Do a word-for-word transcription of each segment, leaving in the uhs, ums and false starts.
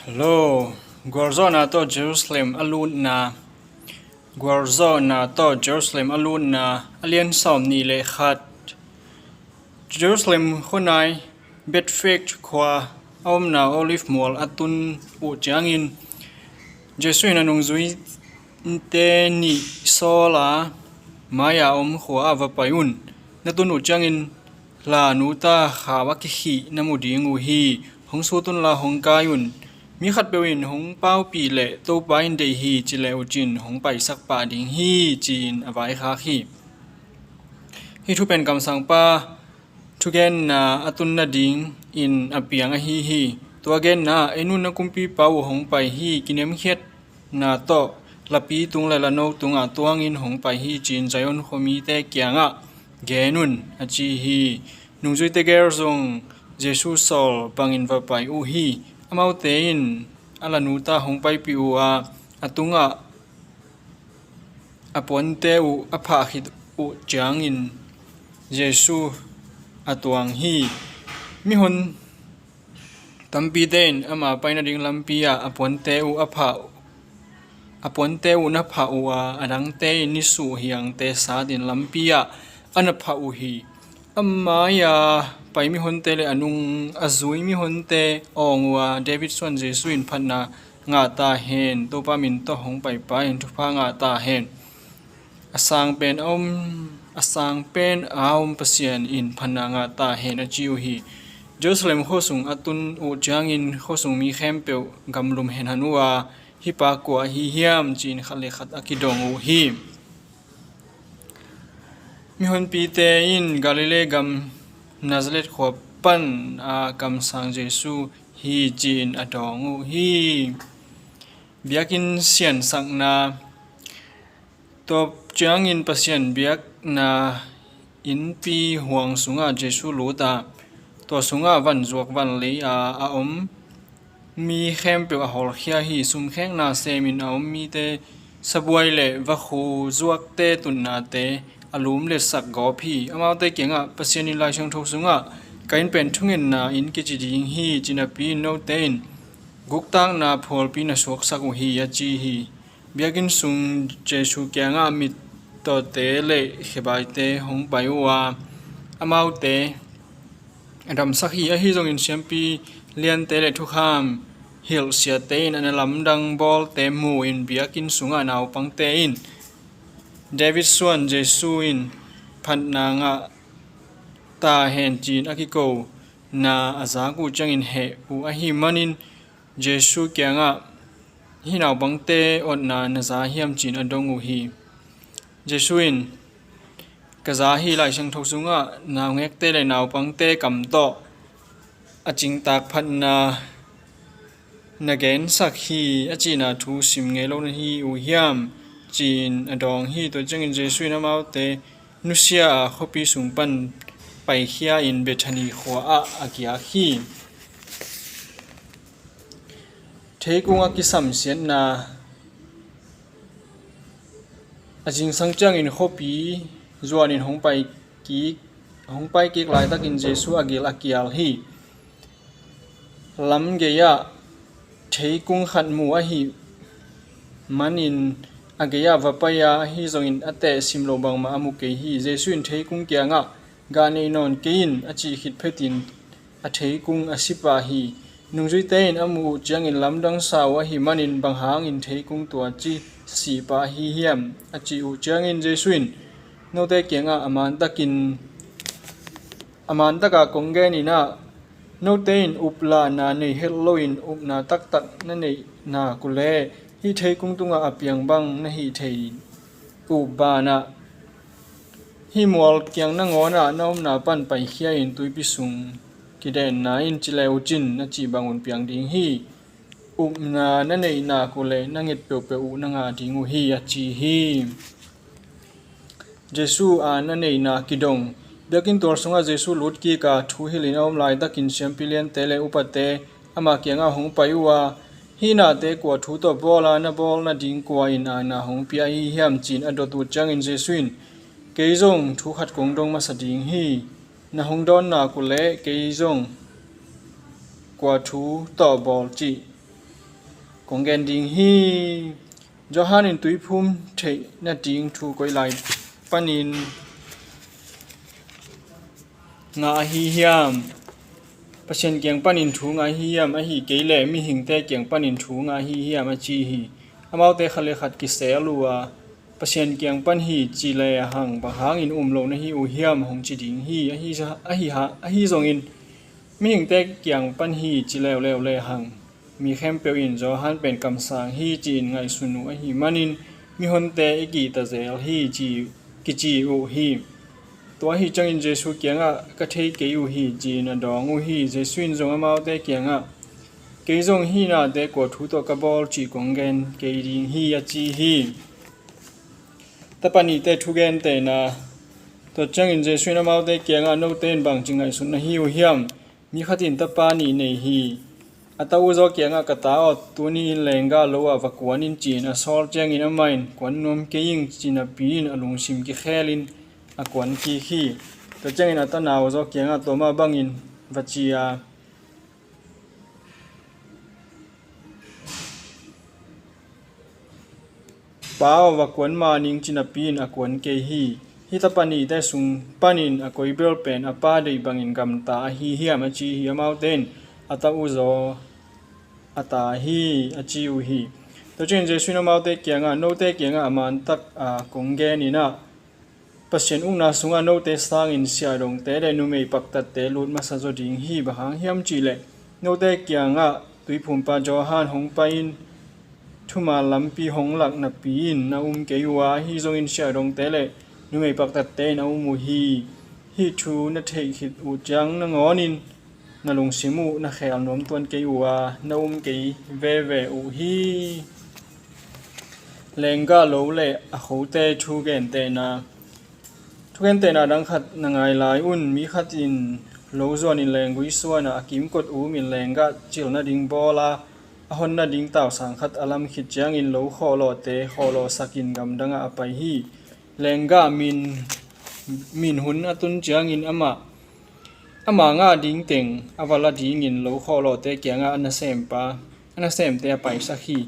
Hello. Gualzawhna tawh Jerusalem a lutna. Gualzawhna tawh Jerusalem a lutna, a lian sawm nih le khat. Jerusalem khuanai Bethphage khua a omna Olive mual a tun uh ciangin Jesuh in a nungzuite nih sawl a mai-a om khua ah va pai un. Na tun uh ciangin la nuta khau a kikhih na mu ding uh hi. Hong sut unla hong kai un. Mi khatpeuh in hong paupih leh Topa in deih hi ci le uh cin hong paisak pah ding hi, ci-in a vaikhak hi. Hih thu pen kamsangpa thugenna a tun nadingin a piang ahi hi. Tua genna ah, "En un, na kumpipa uh hong pai hi, kiniamkhiatna tawh lapi tung le lano tungah tuangin hong pai hi," ci-in Zion khuamite kiangah gen un, a ci hi. Nungzuite gel zong Jesuh sawl bangin va pai uh hi. Amaute in a la nuta hong paipih uh a, a tungah a puante uh a phah khit uh ciangin Jesuh a tuang hi. Mihon tampite in ama pai nading lampi ah a puante uh a phah, a puante uh na phah uh a, a dangte in nisuh hiangte satin lampi ah a na phah uh hi. A mai-a pai mihonte le a nung a zui mihonte awng uh a, David suan Jesuh in phatna ngah ta hen. Topa min tawh hong paipa in thupha ngah ta hen. A sang pen a om, a sang pen a om Pasian in phatna ngah ta hen, a ci uh hi. Jerusalem khuasung a tun uh ciangin khuasung mi khempeuh gamlum henhan uh a, "Hih pa kua ahi hiam?" ci-in khat le khat a kidong uh hi. Mihonpite in Galilee gam Nazareth khua pan a kamsang Jesuh hi, ci-in a dawng uh hi. Biakinn siansakna. Tua ciangin Pasian biakna innpi huang sungah Jesuh lut a, tua sungah vanzuak vanlei a a om mi khempeuh a hawlkhia hi. Sumkhekna semin a om mite, sabuai le vakhu zuakte tutnate a lumletsak gawp hi. Amaute kiangah, "Pasian in Lai Siangtho sungah, 'Ka inn pen thungetna inn kici ding hi,' ci napi-in note in, 'Guktakna phualpi na suaksak uh hi,' a ci hi." Biakinn sung Jesuh kiangah mittawte le khebaite hong pai uh a, amaute a damsak hi. Ahi zongin siampi liante le thukham hilh siate in a na lamdang bawlte mu-in biakinn sungah naupangte in David suan Jesuh in phatna ngah ta hen ci-in a kikona a zak uh ciangin heh uh ahih manin Jesuh kiangah, "Hih naupangte otna na za hiam?" ci-in a dong uh hi. Jesuh in, "Ka za hi. Lai Siangtho sungah, 'Naungekte le naupangte kam tawh a cingtak phatna na gensak hi,' a cihna thu sim ngei lo na hi uh hiam?" ci-in a dawng hi. Tua ciangin Jesuh in amaute nusia a, khuapi sung pan paikhia-in Bethani khua ah a giak hi. Theikung a kisamsiatna. A zingsang ciangin khuapi zuanin hong pai kik, hong pai kik laitakin Jesuh a gil a kial hi. Lam gei-ah theikung khat mu ahih manin a gei-ah va pai a, ahi zongin a tehsim loh bangmah a mu kei hi. Jesuh in theikung kiangah, "Gah neih nawn kei in," a cih khit phetin a theikung a si pah hi. Nungzuite in a muh uh ciangin lamdangsa uh ahih manin, "Bang hangin theikung tua ci sih pah ahi hiam?" a cih uh ciangin Jesuh in, "Note kiangah a mantakin, a mantaka kong genin ah, note in uplahna nei het loin upna taktak na neih nak uh leh, hih theikung tungah a piang bang na hih thei uh banah, hih mual kiang nangawnah na omna pan paikhia-in tuipi sung kidenna in ci le uh cin, na cih bangun piang ding hi. Upna na neih nak uh leh na nget peuhpeuh uh na ngah ding uh hi," a ci hi. Jesuh a na neihna kidong. Biakinn tual sungah Jesuh lut kik a, thu hilhin a om laitakin siampi liante le upate ama kiangah hong pai uh a, "Hih nate kua thu tawh bawl a, na bawl nading kua in aana hong pia ahi hiam?" ci-in a dot uh ciangin Jesuh in, "Kei zong thu khat kong dong masa ding hi. Na hong dawn nak uh leh kei zong kua thu tawh bawl cih kong gen ding hi. Johan in tuiphum theih nading thu koi lai panin ngah ahi hiam? Pasian kiang panin thu ngah ahi hiam? Ahi kei leh mihingte kiang panin thu ngah ahi hiam, a ci hi. Amaute khat le khat kisel uh a, Pasian kiang pan hi ci le hang, bang hangin um lo na hi uh hiam, hong ci ding hi. Ahi, ahi, ahi zongin mihingte kiang pan hi ci leuleu le hang, mi khempeuh in Johan pen kamsang hi ci-in ngaihsun uh ahi manin, mihonte i kihta zel hi ci, kici uh hi. Tua ahi ciangin Jesu kiangah, ka thei kei uh hi, ci-in a dawng uh hi. Jesu in zong amaute kiangah, kei zong hih nate kua thu tawh ka bawl cih kong gen kei ding hi, a ci hi. Tapa nihte thugentehna. Tua ciangin Jesu in amaute kiangah, note in bangci ngaihsun na hi uh hiam? Mi khat in tapa nih nei hi. A ta uh zaw kiangah, ka ta aw, tuni in lenggah lo ah va kuan in, ci-in a sawl ciangin amah in, kuan nuam kei ing, ci napi in a lungsim kikhelin a kuan kik hi. Tua ciangin a ta nau zaw kiangah, tua mah bangin va ci a, pa aw, va kuan ma ning, ci napi in a kuan kei hi. Hih tapa nihte sung panin a koi bel pen a pa deih bangin gamta ahi hiam, a ci hi. Amaute in, a ta uh zaw a ta hi, a ci uh hi. Tua ciangin Jesu in amaute kiangah, note kiangah a mantak a kong gen in ah, Pasian ukna sungah note sangin siahdongte le numei paktatte lut masa zaw ding hi. Bang hang hiam cih leh, note kiangah tuiphumpa Johan hong pai in, thuman lampi hong lak napi in na um kei uh a, ahi zongin siahdongte le numei paktatte in a um uh hi. Hih thu na theih khit uh ciang nangawnin na lungsim uh na khel nuam tuan kei uh a, na um kei veve uh hi. Lenggah lo le a khote thugentehna. Thugentehna dang khat na ngai lai un. Mi khat in lo zuanin lenggui suan a, a kimkot um in lenggah cil nading bawl a, a hon nading tausang khat a lam khit ciangin lo khawhlawhte khawhlawhsakin gamdangah a pai hi. Lenggah min, min hun a tun ciangin amah, ama ngah ding teng a va la dingin lo khawhlawhte kiangah a nasempa, a nasemte a paisak hi.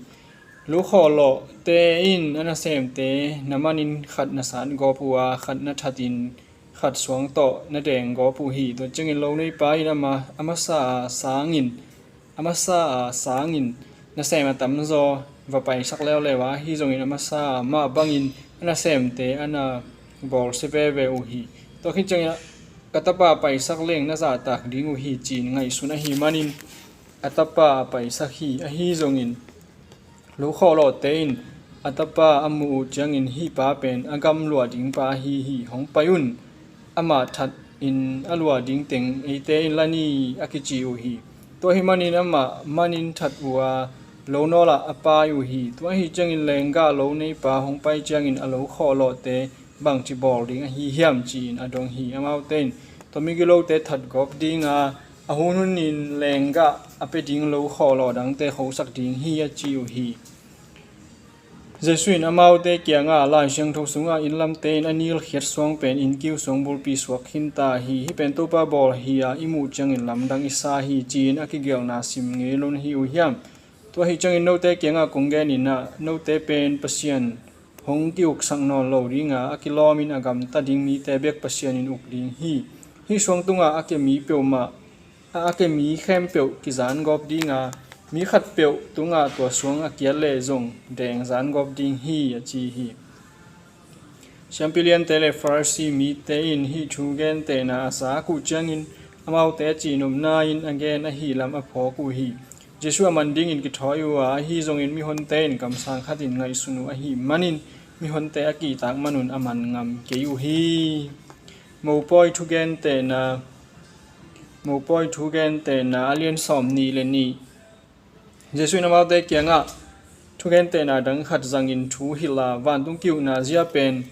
Lo khawhlawhte in a nasemte na manin khat na sat gawp uh a, khat na thatin khat suang tawh na deng gawp uh hi. Tua ciangin lo neipa in ama, a masa a sangin, a masa a sangin nasem a tamzaw va paisak leuleu a, ahi zongin a masa mah bangin a nasemte a na bawlsia veve uh hi. Tua khit ciangin, ka tapa paisak leng na zahtak ding uh hi, ci-in ngaihsun ahi manin a tapa a paisak hi. Ahi zongin lo khawhlawhte in a tapa a muh uh ciangin, hih pa pen a gam luah ding pa ahi hi, hong pai un, amah thatin a luah ding teng eite in la ni, a kici uh hi. Tua ahi manin amah manin that uh a, lo nawlah a pai uh hi. Tua ahi ciangin lenggah lo neipa hong pai ciangin a lo khawhlawhte bangci bawl ding ahi hiam, ci-in a dong hi. Amaute in, tua migilote that gawp dinga, a hunhunin lenggah a pia ding lo khawhlaw dangte khosak ding hi, a ci uh hi. Jesu in amaute kiangah, Lai Siangtho sungah, inn lamte in a nilkhiat suang pen innkiu suang bulpi suak khinta hi. Hih pen Topa bawl hi a, i muh ciangin lamdang i sa hi, ci-in a kigelhna sim ngei lo na hi uh hiam? Tua ahi ciangin note kiangah kong gen in ah, note pen Pasian hong ki-uksak nawn lo dinga, a kilawmin a gamta ding mite bek Pasian in uk ding hi. Hih suang tungah a kia mi peuhmah, a, a kia mi khempeuh kizan gawp dinga, mi khatpeuh tungah tua suang a kiat leh zong deng zan gawp ding hi, a ci hi. Siampi liante le Farasi mite in hih thugentehna a zak uh ciangin amaute a cihnopna in a gen ahi lam a phawk uh hi. Jesu a man dingin kithawi uh a, ahi zongin mihonte in kamsang khatin ngaihsun uh ahih manin mihonte a kihtak manun a man ngam kei uh hi. Mopawi thugentehna, Mopawi thugentehna a lian sawm nih le nih. Jesu in amaute kiangah thugentehna dang khat zangin thu hilh a, vantung ki-ukna zia pen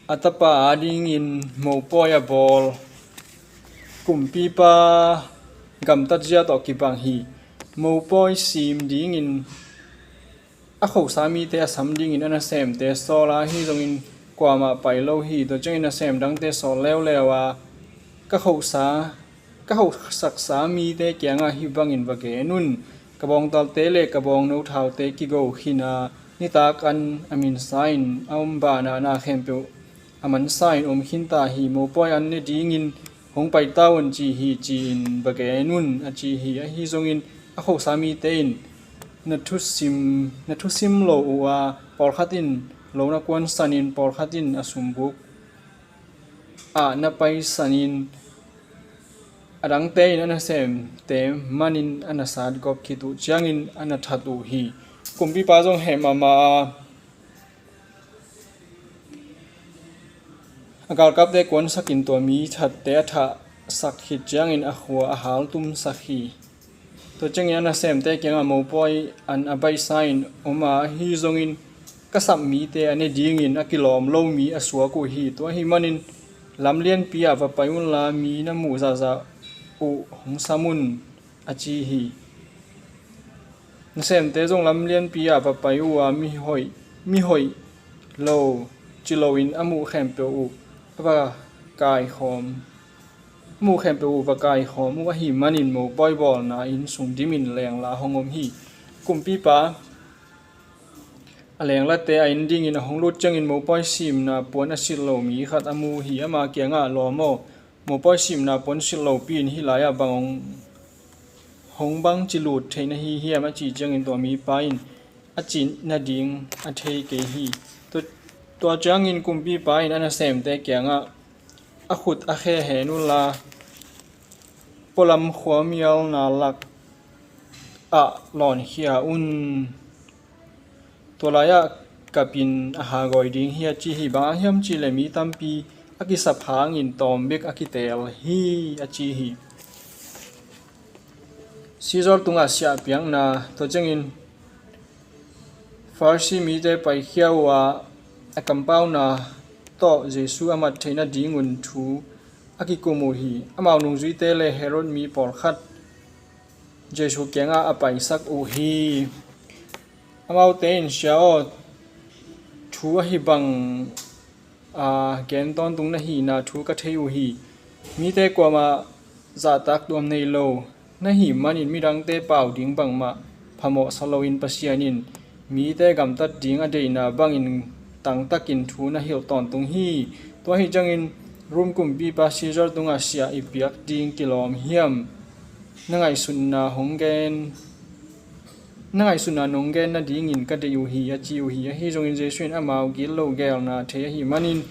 a tapa adingin mopawi a bawl kumpipa gamtat zia tawh kibang hi. Mopawi sim dingin a khosa mite a sam dingin a nasemte sawl a, ahi zongin kuamah pai lo hi. Tua ciangin nasem dangte sawl leuleu a, ka khosa, ka khosaksa mite kiangah hih bangin va gen un, Ka bawngtalte le ka bawngno thaute kigo khin a, nitak an a minsa in a om banah na khempeuh a mansa in om khinta hi. Mopawi an ne dingin hong paita un ci hi, ci-in va gen un, a ci hi. Ahi zongin a khosa mite in na thusim, na thusim lo uh a, pawlkhat in lo na kuansanin pawlkhat in a sumbuk ah na paisanin, a dangte in a nasemte manin a na satgawp khit uh ciangin a na that uh hi. Kumpipa zong heh mahmah a, a galkapte kuansakin tua mi thatte a thahsak khit ciangin a khua a haltumsak hi. Tua ciangin a nasemte kiangah, mopawi an a baisa in om a, ahi zongin ka sap mite a ne dingin a kilawm lo mi a suak uh hi. Tua ahi manin lam lianpi ah va pai unla, mi na muh zahzah uh hong sam un, a ci hi. Nasemte zong lam lianpi ah va pai uh a, mihoih, mihoih lo ci loin a muh khempeuh uh a va kaikhawm, a muh khempeuh uh va kaikhawm uh ahi manin mopawi bawlna inn sung dimin lengla hong om hi. Kumpipa a lenglate a inn dingin a hong lut ciangin mopawi simna puan a silh lo mi khat a mu hi. Ama kiangah, lawm aw, mopawi simna puan silh lopi in hih lai-ah bang hong, hong bangci lut thei na hi hiam, a cih ciangin tua mipa in a cih nading a thei kei hi. Tua, tua ciangin kumpipa in a nasemte kiangah, a khut a khe hen unla pualam khuamialna lakah lawnkhia un. Tua lai-ah kapin a hagawi ding hi, a ci hi. Bang hang hiam cihleh mi tampi a kisap hangin tawm bek a kiteel hi, a ci hi. Caesar tungah siah piakna. Tua ciangin Farsi mite paikhia uh a, a kampauna tawh Jesu a mat theih nadingun thu a kikum uh hi. Amau nungzuite le Herod mi pawlkhat Jesu kiangah a paisak uh hi. Amaute in, Sia aw, thu ahi bang a gen tawntung na hihna thu ka thei uh hi. Mite kuamah zahtak tuam nei lo na hih manin midangte pau ding bangmah phamawhsa loin Pasian in mite gamtat ding a deihna bangin tangtakin thu na hilh tawntung hi. Tua ahi ciangin Rom kumpipa Caesar tungah siah i piak ding kilawm hiam? Na ngaihsutna hong gen, na ngaihsutna nong gen nadingin ka deih uh hi, a ci uh hi. Ahi zongin Jesu in amau gitloh geelna thei ahih manin,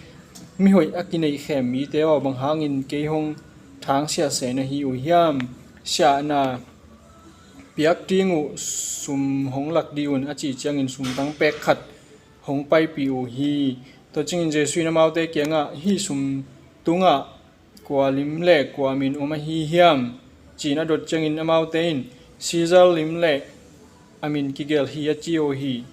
mihoih a kineihkhem mite aw, bang hangin kei hong thangsiah se na hi uh hiam? Siahna piak ding uh sum hong lak dih un, a cih ciangin sumtang pek khat hong paipih uh hi. Tua ciangin Jesu in amaute kiangah, hih sum tungah kua lim le kua min om ahi hiam? Ci-in a dot ciangin amaute in, Caesar lim le a min kigelh hi, a ci uh hi.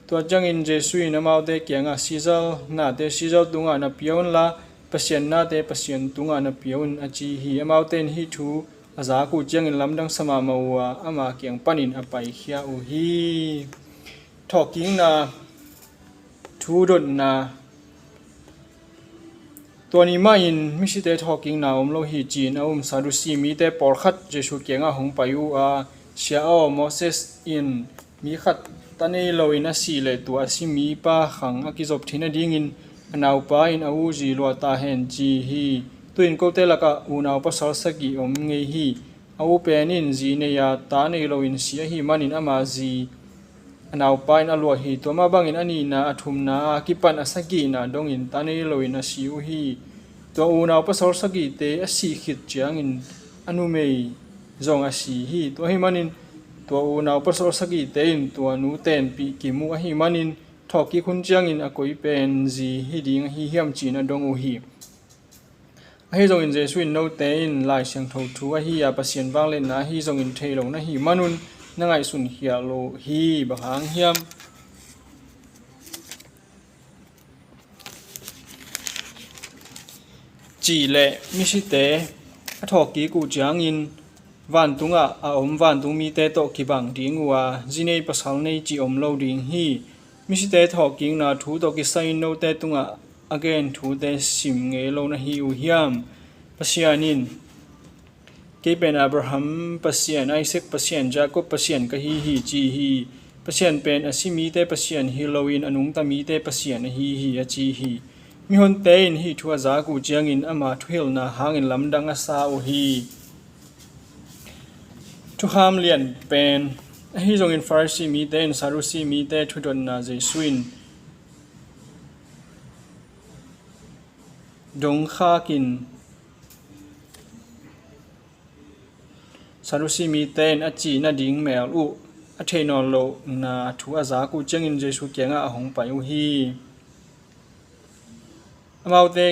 Tua ciangin Jesu in amaute kiangah, Caesar nate Caesar tungah na pia unla, Pasian nate Pasian tungah na pia un, a ci hi. Amaute in hih thu a zak uh ciangin lamdang sa mahmah uh a, ama kiang panin a paikhia uh hi. Thawhkikna thu dotna. Tua ni mahin misite thawhkikna om lo hi, ci-in a um Sadusi mite pawlkhat Jesu kiangah hong pai uh a, Sia aw, Moses in mi khat ta nei loin a sih leh tua a si mipa khang a kizop theih nadingin a naupa in a u zi luah ta hen, ci hi. Tu-in kote lakah unau pasal sagih om ngei hi. A u pen in zi nei a ta nei loin si ahih manin ama zi a naupa in a luah hi. Tua mah bangin a nihna, a thumna a kipan a sagihna dongin ta nei loin a si uh hi. Tua unau pasal sagihte a sih khit ciangin a numei zong a si hi. Tua ahih manin tua unau pasal sagihte in tua nu tenpih kim uh ahih manin thawhkik hun ciangin a koi pen zi hi ding ahi hiam ci-in a dong uh hi. Ahi zongin Jesu in, note in Lai Siangtho thu ahi a, Pasian vangliatna ahi zongin thei lo na hih manun na ngaihsun khial uh hi. Bang hang hiam cih leh misite a thawhkik uh ciangin vantungah a om vantung mite tawh kibang ding uh a, zi nei pasal nei cih om lo ding hi. Misite thawhkikna thu tawh kisai-in note tungah a gen thute sim ngei lo na hi uh hiam? Pasian in "Kei pen Abraham Pasian, Isaac Pasian, Jacob Pasian ka hi hi," ci hi. "Pasian pen a si mite Pasian hi loin a nungta mite Pasian ahi hi," a ci hi. Mihonte in hih thu a zak uh ciangin ama thuhilhna hangin lamdang a sa uh hi. Thukham lian pen. Ahi zongin Farisi mite in Sadusi mite thudotna Jesuh in dongkhakin, Sadusi mite in a cih nading mel uh a theih nawn lohna thu a zak uh ciangin Jesuh kiangah a hong pai uh hi. Amaute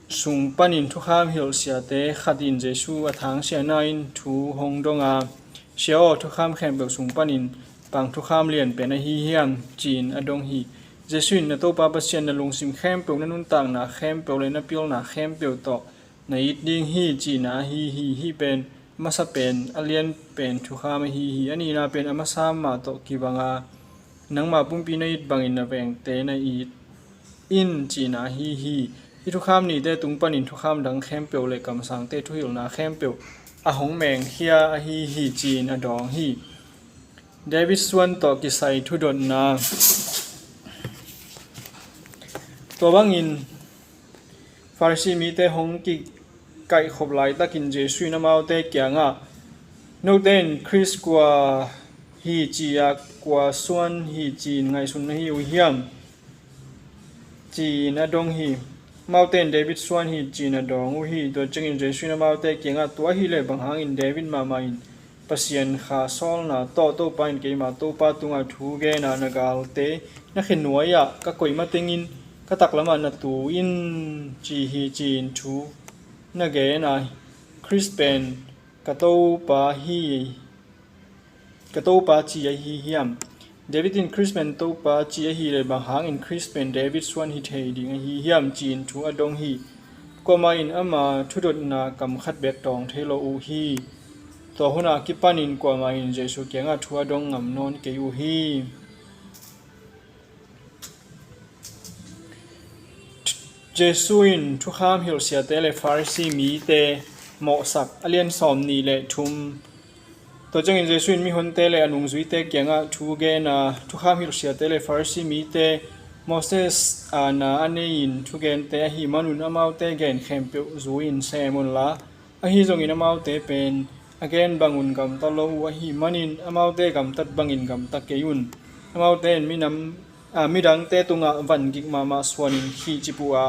sung panin thukham hilh siate khat in Jesuh a thangsiahna in thu hong dong a, "Sia aw, thukham khempeuh sung panin bang thukham lian pen ahi hiam?" ci-in a dong hi. Jesuh in, "Na Topa Pasian na lungsim khempeuh, na nuntakna khempeuh le na pilna khempeuh tawh na it ding hi," cihna ahi hi. Hih pen a masa pen a lian pen thukham ahi hi. A nihna pen a masa mah tawh kibang a, "Nangmah pumpi na it bangin na vengte na it in," cihna ahi hi. Hih thukham nihte tung panin thukham dang khempeuh le kamsangte thuhilhna khempeuh a hong mengkhia ahi hi, ci-in a dawng hi. David suan tawh kisai thudotna. Tua bangin Farisi mite hong kikaihkhop laitakin Jesuh in amaute kiangah, "Note in Khrist kua hi ci-a, kua suan hi ci-in ngaihsun na hi uh hiam?" ci-in a dong hi. Amaute in, "David suan hi," ci-in a dawng uh hi. Tua ciangin Jesuh in amaute kiangah, "Tua ahih leh bang hangin David mahmah in Pasian kha sawlna tawh, 'Topa in keima Topa tungah thu gen a, na galte na khe nuai-ah ka koih matengin ka taklamah na tu in,' ci hi?" ci-in thu na gen a, Khrist pen ka Topa hi, ka Topa ci ahi hiam? David in Khrist pen Topa ci ahih leh bang hangin Khrist pen David suan hi thei ding ahi hiam? ci-in thu a dong hi. Kuamah in ama thudotna kam khat bek dawng thei lo uh hi. Tua hun a kipanin kuamah in Jesuh kiangah thu a dong ngam nawn kei uh hi. Jesuh in thukham hilh siate le Farisi mite mawhsak, a lian sawmnih le thum. Tua ciangin Jesuh in mihonte le a nungzuite kiangah thu gen a, "Thukham hilh siate le Farisi mite, Moses a na a nei-in thugente ahih manun amaute gen khempeuh zui-in sem unla, ahi zongin amaute pen a gen bangun gamta lo uh ahih manin amaute gamtat bangin gamta kei un. Amaute in minam, a, midangte tungah van gik mahmah suanin khihcip uh a,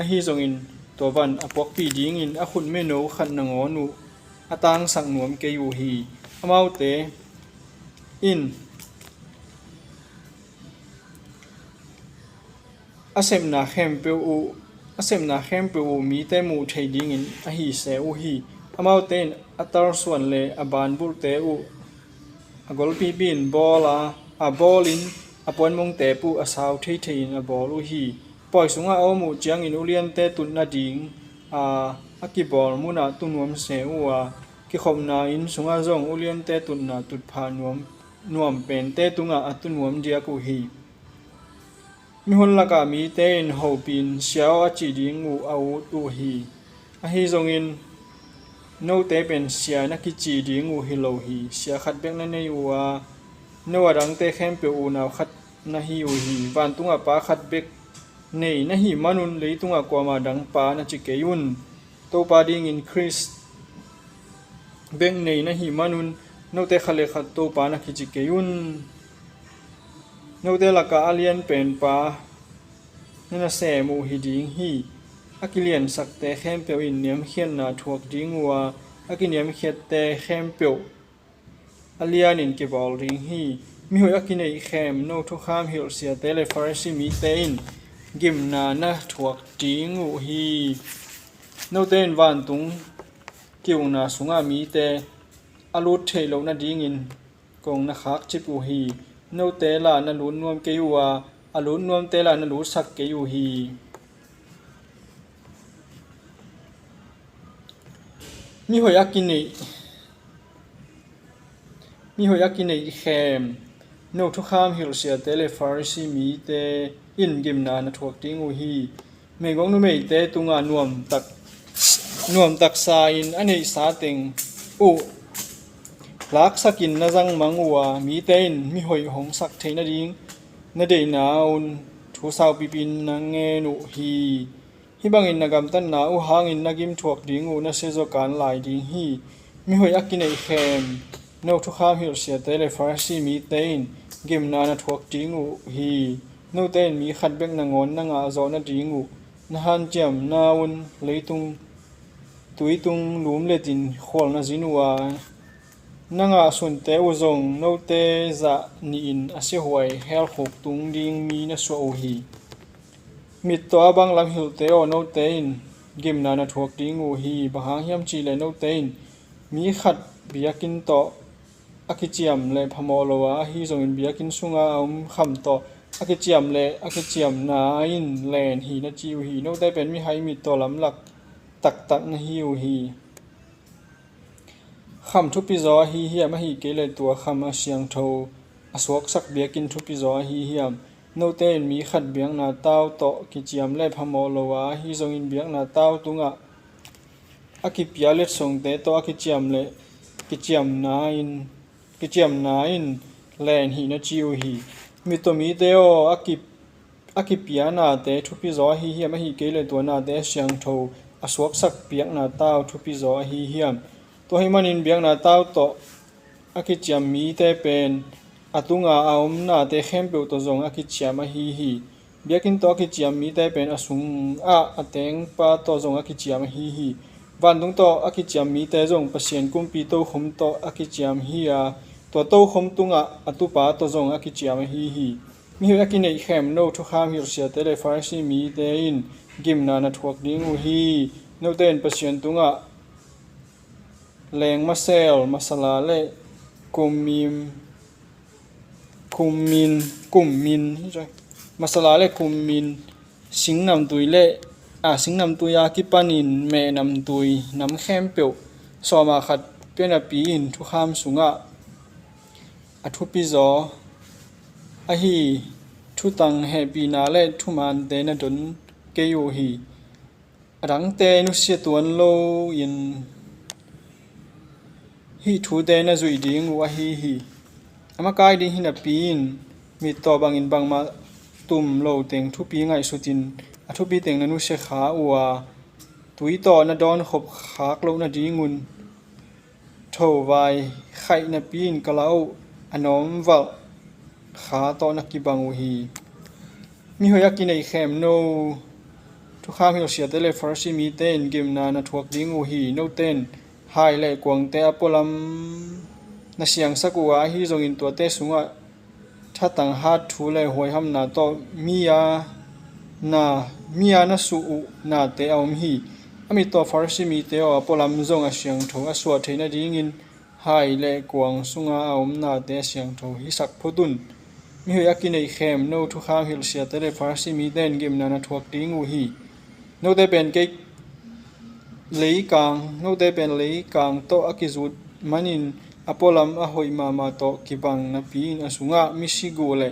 ahi zongin tua van a puakpih dingin a khut meno khat nangawn uh a tangsak nuam kei uh hi. Amaute in a sepna khempeuh uh, a sepna khempeuh uh mite muh theih dingin ahi se uh hi. Amaute in a tarsuan le a banbulhte uh a golpipi in bawl a, a bawlin a puanmong tep uh a sau theithei-in a bawl uh hi. Pawi sungah a om uh ciangin uliante tut nading a, a kibawl munah tu nuam se uh a, kikhopna inn sungah zong uliante tutna tutphah nuam, nuam pente tungah a tu nuam diak uh hi. Mihon lakah mite in hopih in, 'Sia aw,' a cih ding uh a ut uh hi. Ahi zongin note pen sia na kicih ding uh hi lo hi. Sia khat bek na nei uh a, no a dangte khempeuh unau khat na hi uh hi. Vantungah Pa khat bek nei na hih manun leitungah kuamah dang pa na ci kei un. Topa dingin Khrist bek nei na hih manun note khat le khat Topa na kici kei un. Note lakah a lianpen pa na nasem uh hi ding hi. A kiliansakte khempeuh in niamkhiatna thuak ding uh a, a kiniamkhiatte khempeuh a lianin kibawl ding hi. Mihoih a kineih khem no thukham hilh siate le Farisi mite in gimna na thuak ding uh hi. Note in vantung ki-ukna sungah mite a lut theih loh nadingin kong na khakcip uh hi. Note lah na lut nuam kei uh a, a lut nuamte lah na lutsak kei uh hi. Mihoih a kineih, mihoih a kineih khem no thukham hilh siate le Farisi mite in gimna na thuak ding uh hi. Meigong numeite tungah nuamtak, nuamtaksa in a neihsa teng uh laksakin na zangmang uh a, mite in mihoih hong sak theih nading na deihna un thu saupipi na ngen uh hi. Hih bangin na gamtatna uh hangin na gimthuak ding uh na siazaw kan lai ding hi. Mihoih a kineihkhem no thukham hilhsiate le Farasi mite in gimna na thuak ding uh hi. Note in mi khat bek nangawn na ngahzawh nading uh na hanciamna un leitung tuitung lumletin khual na zin uh a, na ngahsunte uh zong note zah nihin a siahuai helkhuk tung ding mi na suah uh hi. Mit tawh a bang lam hilhte aw, note in gimna na thuak ding uh hi. Bang hang hiam cihleh note in mi khat biakinn tawh a kiciam le phamawh lo a, ahi zongin biakinn sunga a om kham tawh a kiciam le a kiciamna in len hi na ci uh hi. Note pen mihai mit tawh lamlak taktak na hi uh hi. Kham thupizaw ahi hiam, ahi kei le tua kham a siangtho a suaksak biakinn thupizaw ahi hiam? Note in mi khat biakna tau tawh kiciam le phamawh lo a, ahi zongin biakna tau tungah a kipia letsongte tawh a kiciam le kiciamna in kiciamna in len hi na ci uh hi. Mit tawh mite aw, a ki a kipia nate thupizaw ahi hiam, ahi kei le tua nate a siangtho a suaksak biakna tau thupizaw ahi hiam? Tua ahih manin biakna tau tawh a kiciam mite pen a tunga a om nate khempeuh tawh zong a kiciam ahi hi. Biakinn tawh a kiciam mite pen a sungah a tengpa tawh zong a kiciam ahi hi. Vantung tawh a kiciam mite zong Pasian kumpi tokhom tawh a kiciam hi a, tua tokhom tungah a tupa tawh zong a kiciam ahi hi. Mihoih a kineihkhem no thukham hilhsiate le Farasi mite in gimna na thuak ding uh hi. Note in Pasian tungah lengmasel, masala le kummin, kummin, kummin, masala le kummin, singnamtui le a singnamtui a kipanin mehnamtui nam khempeuh sawma khat pia napi in thukham sungah a thupizaw ahi thutang hehpihna le thumante na don kei uh hi. A dangte nusia tuan lo in hih thute na zuih ding uh ahi hi. A makai ding hi napi in mit tawh bangin bangmah tum lo teng thupi ngaihsutin a thupi teng na nusia kha uh a, tui tawh na dawn khop khak loh nadingun thovai khaih napi in ka la uh a nawmvalh kha tawh na kibang uh hi. Mihoih a kineihkhem no thukham hilhsiate le Farasi mite in gimna na thuak ding uh hi. Note in hai le kuangte a pualam na siangsak uh a, ahi zongin tuate sungah thatang hat thu le huaihamna tawh mi a na mi a na suh uh nate a om hi. A mit tawh Farasi mite aw, a pualam zong a siangtho a suah theih nadingin hai le kuang sunga a om nate a siangtho hisak phot un. Mihoih a kineihkhem no thukham hilhsiate le Farasi mite in gimna na thuak ding uh hi. Note pen kei leikang, note pen leikang tawh a kizut manin a pualam a hoih mahmah tawh kibang napi in a sungah misi guh le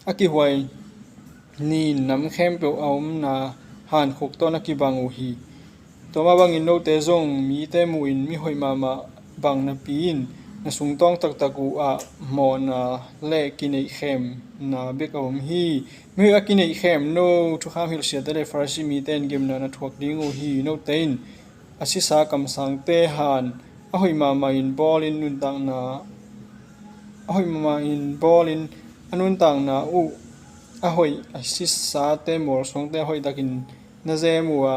a kihuai nin nam khempeuh a omna hankhuk tawh na kibang uh hi. Tua mah bangin note zong mite muhin mihoih mahmah bang napi in na sungtawng taktak uh ah mawhna le kineihkhemna bek a om hi. Mihoih a kineihkhem no thukham hilhsiate le Farasi mite in gimna na thuak ding uh hi. Note in a sisa kamsangte han a hoih mahmah in bawlin nuntakna a hoih mahmah in bawlin a nuntakna uh a hoih a sisate mualsuangte a hoih takin na zem uh a,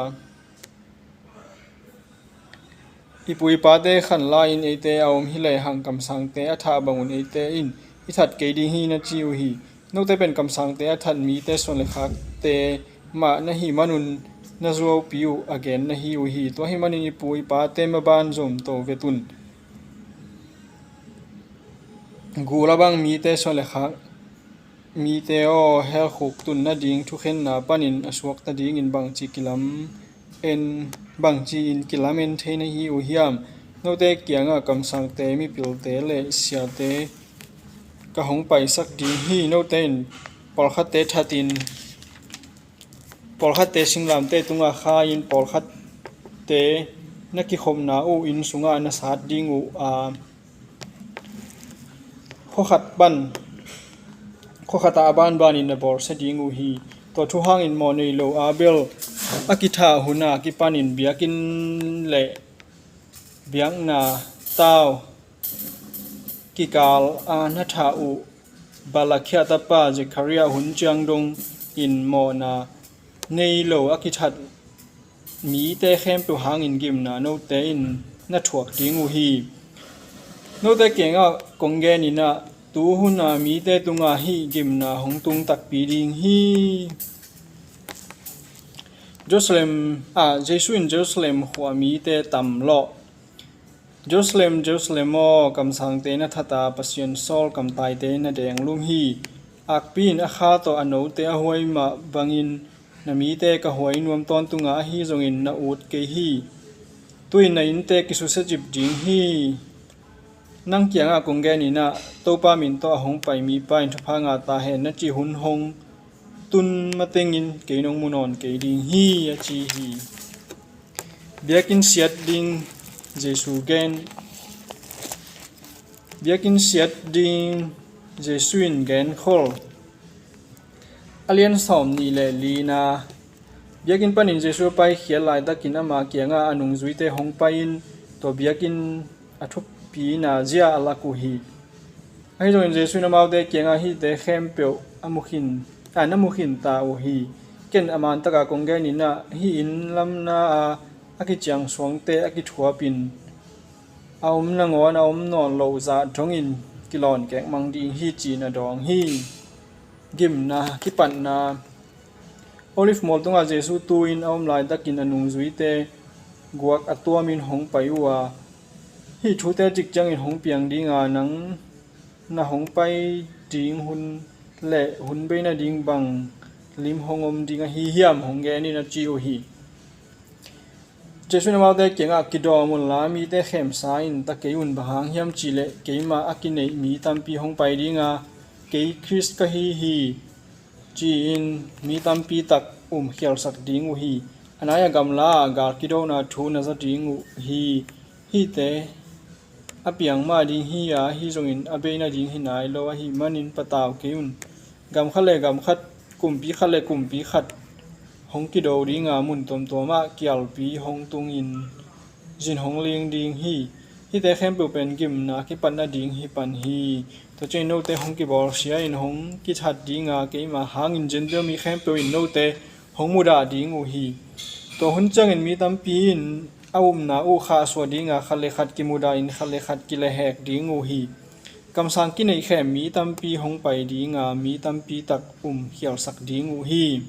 i pu i pate khanlai-in eite a om hi lehang kamsangte a thah bangun eite in i that kei ding hi na ci uh hi. Note pen kamsangte a that mite suan le khakte mah na hih manun na zuaupi uh a gen na hi uh hi. Tua hih manin i pu i pate maban zom to vet un. Gul a bang mite suan le khak mite aw, helkhuk tun nading thukhenna panin a suak nadingin bangci kilam en bangci in kilamen thei na hi uh hiam? Note kiangah kamsangte, mipilte le siate ka hong paisak ding hi. Note in pawlkhatte thatin pawlkhatte singlamteh tungah kha-in pawlkhatte na kikhopna uh inn sungah na sat ding uh a, khuakhat pan khuakhatah a banbanin na bawlsia ding uh hi. Tua thu hangin mawh nei lo Abel a kithah huna kipanin biakinn le biakna tau kikal a na thah uh Barakhia tapa Zechariah hun ciang dongin mawhna nei lo a kithat mite khempeuh hangin gimna note in na thuak ding uh hi. Note kiangah kong genin ah, tu huna mite tungah hih gimna hong tung takpi ding hi. Jerusalem, ah, Jesu in Jerusalem khua mite tam lawh. Jerusalem, Jerusalem aw, kamsangte na that a, Pasian sawl kamtaite na denglum hi. Akpi in a kha tawh a note a huai mah bangin na mite ka huai nuam tawntung a, ahi zongin na ut kei hi. Tu-in na innte kisusia cip ding hi. Nang kiangah kong genin ah, Topa min tawh a hong pai mipa in thupha ngah ta hen, na cih hun hong tun matengin kei nong mu nawn kei ding hi, a ci hi. Biakinn siat ding Jesu gen. Biakinn siat ding Jesu in genkhol. A lian sawm nih le lina. Biakinn panin Jesu a paikhiat laitakin ama kiangah a nungzuite hong pai-in tua biakinn a thupina zia a lak uh hi. Ahi zongin Jesu in amaute kiangah hihte khempeuh a mukhin, a na mukhin ta uh hi. Ken a mantaka kong genin ah, hih inn lamna a a kiciang suangte a kithuapin a om nangawn a om nawn loh zah dongin kilawn kekmang ding hi, ci-in a dawng hi. Gimna kipatna. Olive mual tungah Jesu tu-in a om laitakin a nungzuite guak a tuamin hong pai uh a, hih thute cik ciangin hong piang ding a, nang na hong pai ding hun le hun bei nading bang lim hong om ding ahi hiam, hong genin, a ci uh hi. Jesu in amaute kiangah, kidawm unla mite khemsa in ta kei un, bang hang hiam cihleh keimah a kineih mi tampi hong pai ding a, kei Khrist ka hi hi, ci-in mi tampi tak umkhialsak ding uh hi. A nai-ah gamla ah gal kidona thu na za ding uh hi. Hihte a piang mah ding hi a, ahi zongin a bei nading hi nai lo ahih manin patau kei un. Gam khat le gam khat, kumpi khat le kumpi khat hong kido ding a, mun tuamtuam ah kialpi hong tungin zin hong ling ding hi. Hihte khempeuh pen gimna kipatna ding hi pan hi. Tua ciangin note hong kibawlsia in hong kithat ding a, keima hangin Gentile mi khempeuh in note hong mudah ding uh hi. Tua hun ciangin mi tampi in a upna uh khahsuah ding a, khat le khat kimudah in khat le khat kilehhek ding uh hi. Kamsang kineihkhem mi tampi hong pai ding a, mi tampi tak umkhialsak ding uh hi.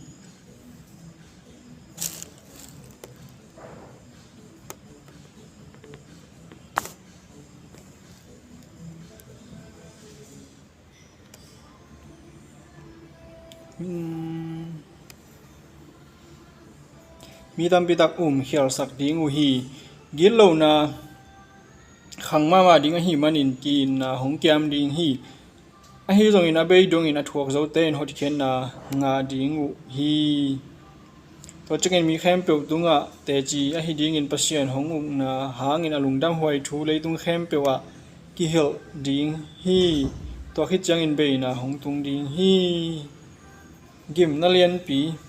Mi tampi tak umkhialsak ding uh hi. Gitlohna khang mahmah ding ahih manin ki-itna hong kiam ding hi. Ahi zongin a bei dongin a thuak zote in hotkhiatna ngah ding uh hi. Tua ciangin mi khempeuh tungah teci ahi dingin Pasian hong ukna hangin a lungdamhuai thu leitung khempeuh ah kihilh ding hi. Tua khit ciangin beina hong tung ding hi. Gimna lianpi.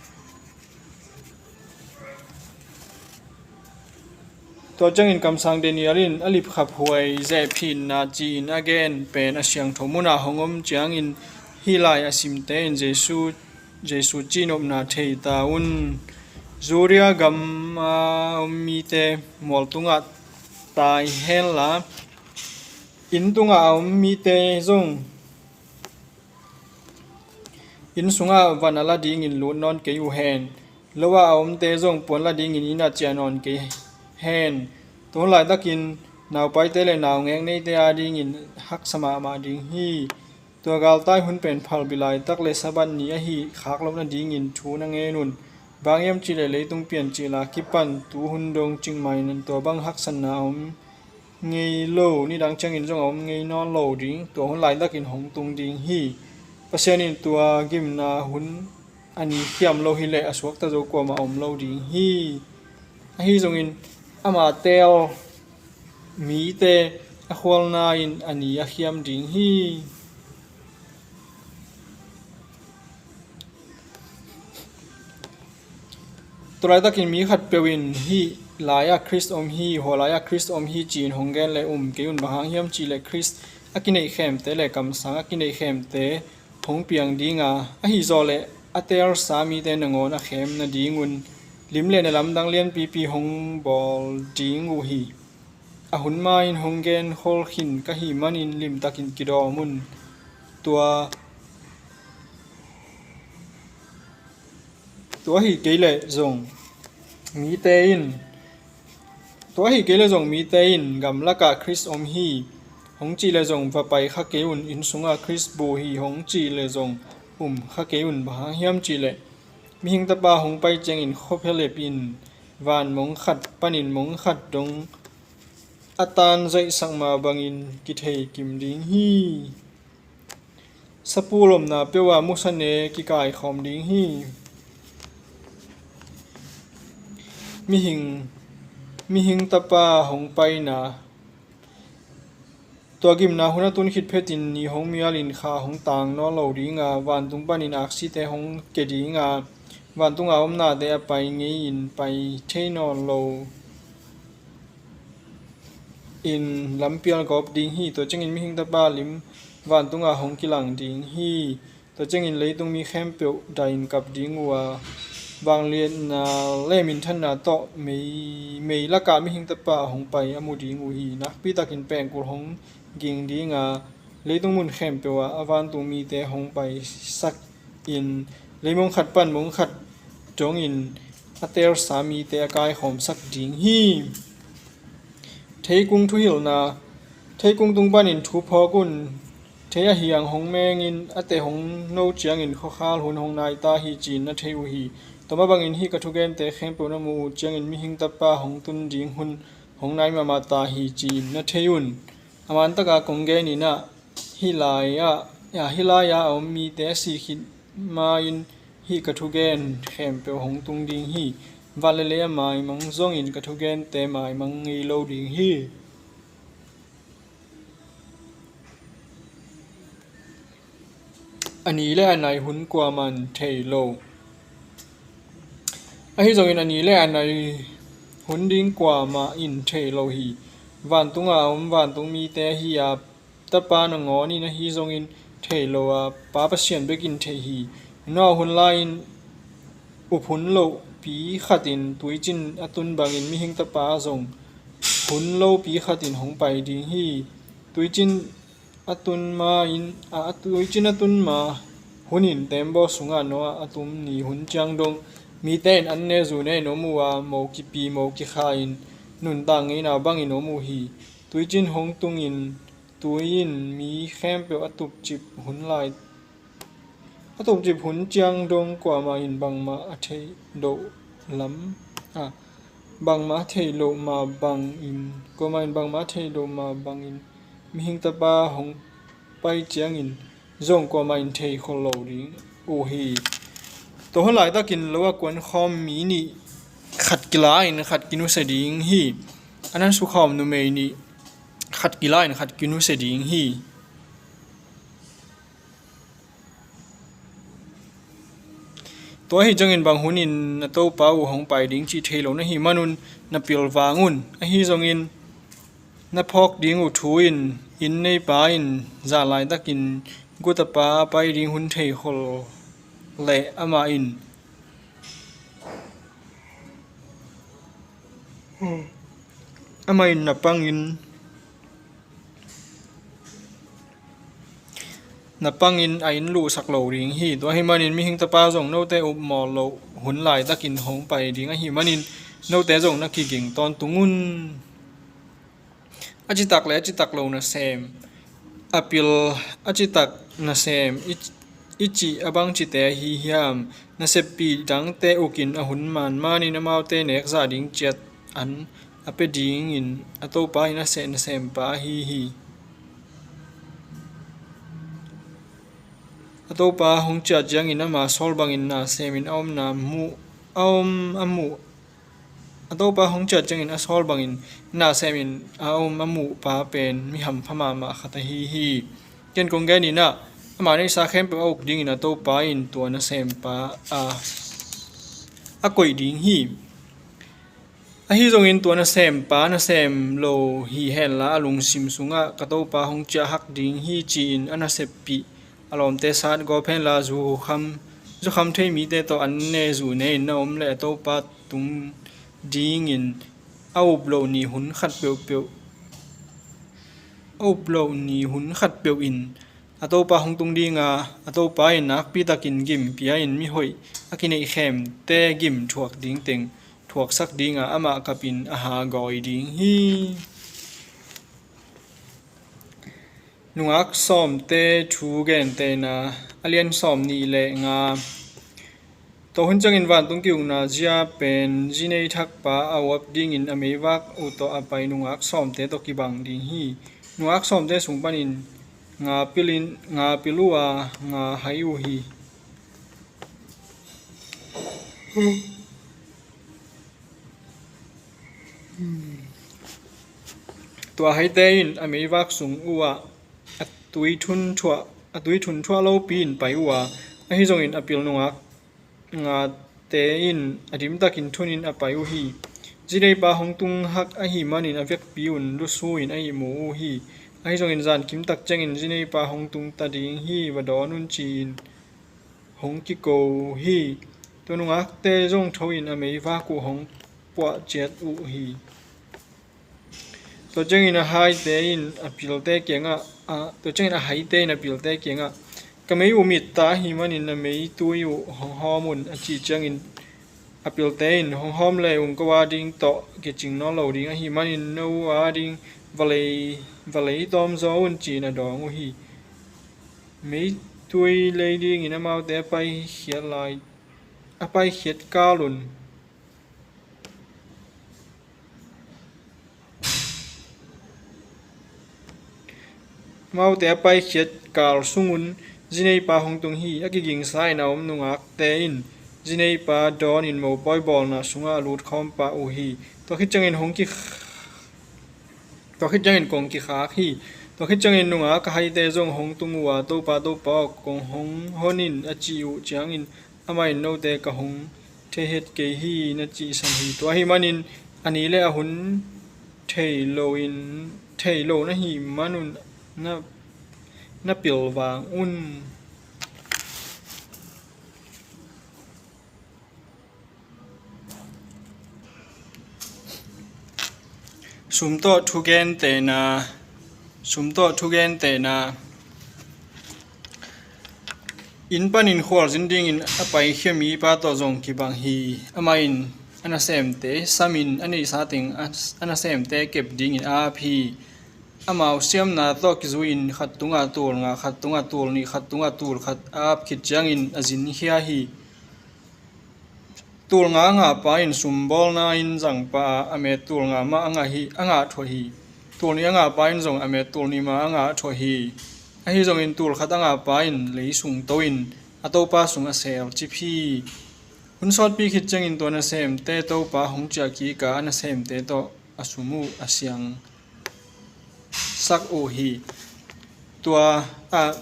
Tua ciangin kamsang Daniel in a lipkhaphuai zehphinna ci-in a gen pen a siangtho munah hong om ciangin hih lai a simte in Jesu, Jesu cihnopna thei ta un. Judea gam a om mite mual tungah tai henla, inn tungah a om mite zong inn sungah van a la dingin lut nawn kei uh hen. Lo ah a omte zong puan la dingin inn ah ciah nawn kei hen. Tua hun laitakin naupaite le naungek neite adingin haksa mahmah ding hi. Tua galtai hun pen phalbi laitak le Sabbath ni ahi khak loh nadingin thu na ngen un. Bang hiam cihleh leitung piancil a kipan tu hun dong cikmah in tua bang haksatna a om ngei lo, nidang ciangin zong a om ngei nawn lo ding. Tua hun laitakin hong tung ding hi. Pasian in tua gimna hun a ni khiam lo hileh a suakta zo kuamah a om lo ding hi. Ahi zongin ama teel mite a khualna in a ni a khiam ding hi. Tulaitakin mi khatpeuh in hih lai-ah Khrist om hi, hua lai-ah Khrist om hi ci-in hong gen le um kei un. Bang hang hiam cih leh Khrist a kineih khemte le kamsang a kineih khemte hong piang ding a, ahi zawh leh a teelsa mite nangawn a khem nadingun lim le na lamdang lianpipi hong bawl ding uh hi. A hun ma-in hong genkhol khin ka hih manin limtakin kidawm un. Tua Tua hi kei leh zong mite in, tua hi kei leh zong mite in, "Gamlakah Khrist om hi," hong cih leh zong va pai kha kei un. "Inn sungah Khrist bu hi," hong cih leh zong um kha kei un. Bang hang hiam cih leh Mihing Tapa hong pai ciangin khuaphialep in van mong khat panin mong khat dong a tan zaihsak mah bangin kithei kim ding hi. Sapu lomna peuh ah musa ne kikaikhawm ding hi. Mihing, Mihing Tapa hong paina. Tua gimna hun a tun khit phetin ni hong mialin kha hong tang nawn lo ding a, vantung panin aksite hong ke ding a, vantunga om nate a pai ngei-in pai thei nawn lo in lampial gawp ding hi. Tua ciangin Mihing Tapa lim vantunga hong kilang ding hi. Tua ciangin leitung mi khempeuh dai-in kap ding uh a, vangliatna le minthanna tawh mei, mei lakah Mihing Tapa hong pai a mu ding uh hi. Nakpitakin pengkul hong ging ding a, leitung mun khempeuh ah a vantung mite hong paisak in, leimong khat pan mong khat dongin a teelsa mite a kaikhawmsak ding hi. Theikung thuhilhna. Theikung tung panin thu phawk un. Thei ahi hang hong mengin, a teh hong no ciangin khuakhal hun hong nai ta hi ci-in na thei uh hi. Tua mah bangin hih ka thugente khempeuh na muh uh ciangin Mihing Tapa hong tun ding hun hong nai mahmah ta hi ci-in na thei un. A man taka kong genin ah, hih lai-ah, hih lai-ah a om mite a sih khit ma-in hih ka thugen khempeuh hong tung ding hi. Van le lei a maimang zongin ka thugente maimang ngei lo ding hi. A ni le a nai hun kuamah in thei lo. Ahi zongin a ni le a nai hun ding kuamah in thei lo hi. Vantunga a om vantung mite ahi a, Tapa nangawn in ahi zongin thei lo a, Pa Pasian bek in thei hi. Noah hun lai-in up hun lohpi khatin tuicin a tun bangin Mihing Tapa zong hun lopi khatin hong pai ding hi. Tuicin a tun ma-in, a, tuicin a tun ma hunin teembaw sungah Noah a tum ni hun ciang dong mite in an ne zu ne-in om uh a, mo kipi mo kikha-in nuntak ngeina bangin om uh hi. Tuicin hong tungin tui in mi khempeuh a tupcip hun lai, a tupcip hun ciang dong kuamah in bangmah a theih loh lam, a, bangmah a theih loh mah bangin, kuamah in bangmah a theih loh mah bangin Mihing Tapa hong pai ciangin zong kuamah in thei khol lo ding uh hi. Tua hun laitakin lo a kuankhawm mi nih khat kila-in khat kinusia ding hi. A nan sukhawm numei nih khat kila-in khat kinusia ding hi. Tua ahi ciangin bang hunin na Topa uh hong pai ding cih thei lo na hih manun na pilvang un. Ahi zongin na phawk ding uh thu in, inn neipa in zan laitakin gutapa a pai ding hun thei khol leh amah in, amah in na pangin, na pangin a inn luhsak lo ding hi. Tua ahi manin Mihing Tapa zong note upmawh loh hun laitakin hong pai ding ahi manin note zong na kiging tawntung un. A citak le a citak lo nasem, a pil a citak nasem i, i cih a bangcite ahi hiam? Naseppih dangte ukin a hun manmanin amaute nekzah ding ciat an a pia dingin a Topa in a seh nasempa ahi hi. A Topa hong ciah ciangin ama sawl bangin na semin a omna muh, a om a muh A topa hong ciah ciangin a sawl bangin na semin a om a muhpa pen mi hampha mahmah khat ahi hi. Ken kong genin ah, ama neihsa khempeuh a uk dingin a topa in tua nasempa a, a koih ding hi. Ahi zongin tua nasempa nasem lo hi henla, a lungsim sungah ka topa hong ciah hak ding hi ci-in a naseppih a lawmte sat gawp henla, zukham, zukham thei mite tawh an ne zu ne-in na om leh a topa tung dingin a up loh ni hun khat peuhpeuh, a up loh ni hun khat peuh in a topa hong tung dinga, a topa in nakpi takin gim pia-in mihoih a kineih khemte gim thuak ding teng thuaksak dinga, amah kapin a hagawi ding hi. Nungak sawmte thu gentehna, a lian sawm nih le nga. Tua hun ciangin vantung ki-ukna zia pen zinei thakpa a uap dingin a meivak uh tawh a pai nungak sawmte tawh kibang ding hi. Nungak sawmte sung panin nga pilin, nga pil uh a, nga hai uh hi. Tua haite in a meivak sung uh ah a tui thunthuah, a tui thunthuah lopi-in pai uh a, ahi zongin a pil nungak ngate in a dimtakin thunin a pai uh hi. Zineipa hong tung hak ahi manin a vekpi un lusu-in a ihmu uh hi. Ahi zongin zan kimtak ciangin zineipa hong tung ta ding hi, va dawn un ci-in hong kiko uh hi. Tua nungakte zong tho-in a meivak uh hong puah ciat uh hi. Tua ciangin a haite in a pilte kiangah, a, tua ciangin a haite in a pilte kiangah, ka mei uh mit ta ahi manin na meitui uh hong hawm un, a cih ciangin a pilte in, hong hawm le ung ko a ding tawh kicing nawn lo ding ahi manin no a ding valei, valei tawm zaw un ci-in a dawng uh hi. Meitui lei dingin amaute a paikhiat lai, a paikhiat kal un. Amaute a paikhiat kal sungun zineipa hong tung hi. A kigingsa in a om nungakte in zineipa dawnin mopawi bawlna sungah a lut khawm pah uh hi. Tua khit ciangin hong ki, tua khit ciangin kong kikhak hi. Tua khit ciangin nungak a haite zong hong tung uh a, Topa, Topa aw, kong hong hon in, a cih uh ciangin amah in, note ka hong thei het kei hi, na cihsan hi. Tua ahi manin a ni le a hun thei loin, thei lo na hi manun na, na pilvang un. Sum tawh thugentehna, sum tawh thugentehna. Inn panin khualzin dingin a paikhia mipa tawh zong kibang hi. Amah in a nasemte samin a neihsa teng a, a nasemte kep dingin a ap hi. Amau siamna tawh kizui-in khat tungah tul nga, khat tungah tul nih, khat tungah tul khat a ap khit ciangin a zinkhia hi. Tul nga a ngahpa in sumbawlna in zangpah a, a met tul nga mah a ngah hi, a ngah thuah hi. Tul nih a ngahpa in zong a met tul nih mah a ngah thuah hi. Ahi zongin tul khat a ngahpa in lei sung to-in a topa sung a selcip hi. Hun sawtpi khit ciangin tua nasemte topa hong ciah kik a, a nasemte tawh a sum uh a siang sak uh hi. Tua, a,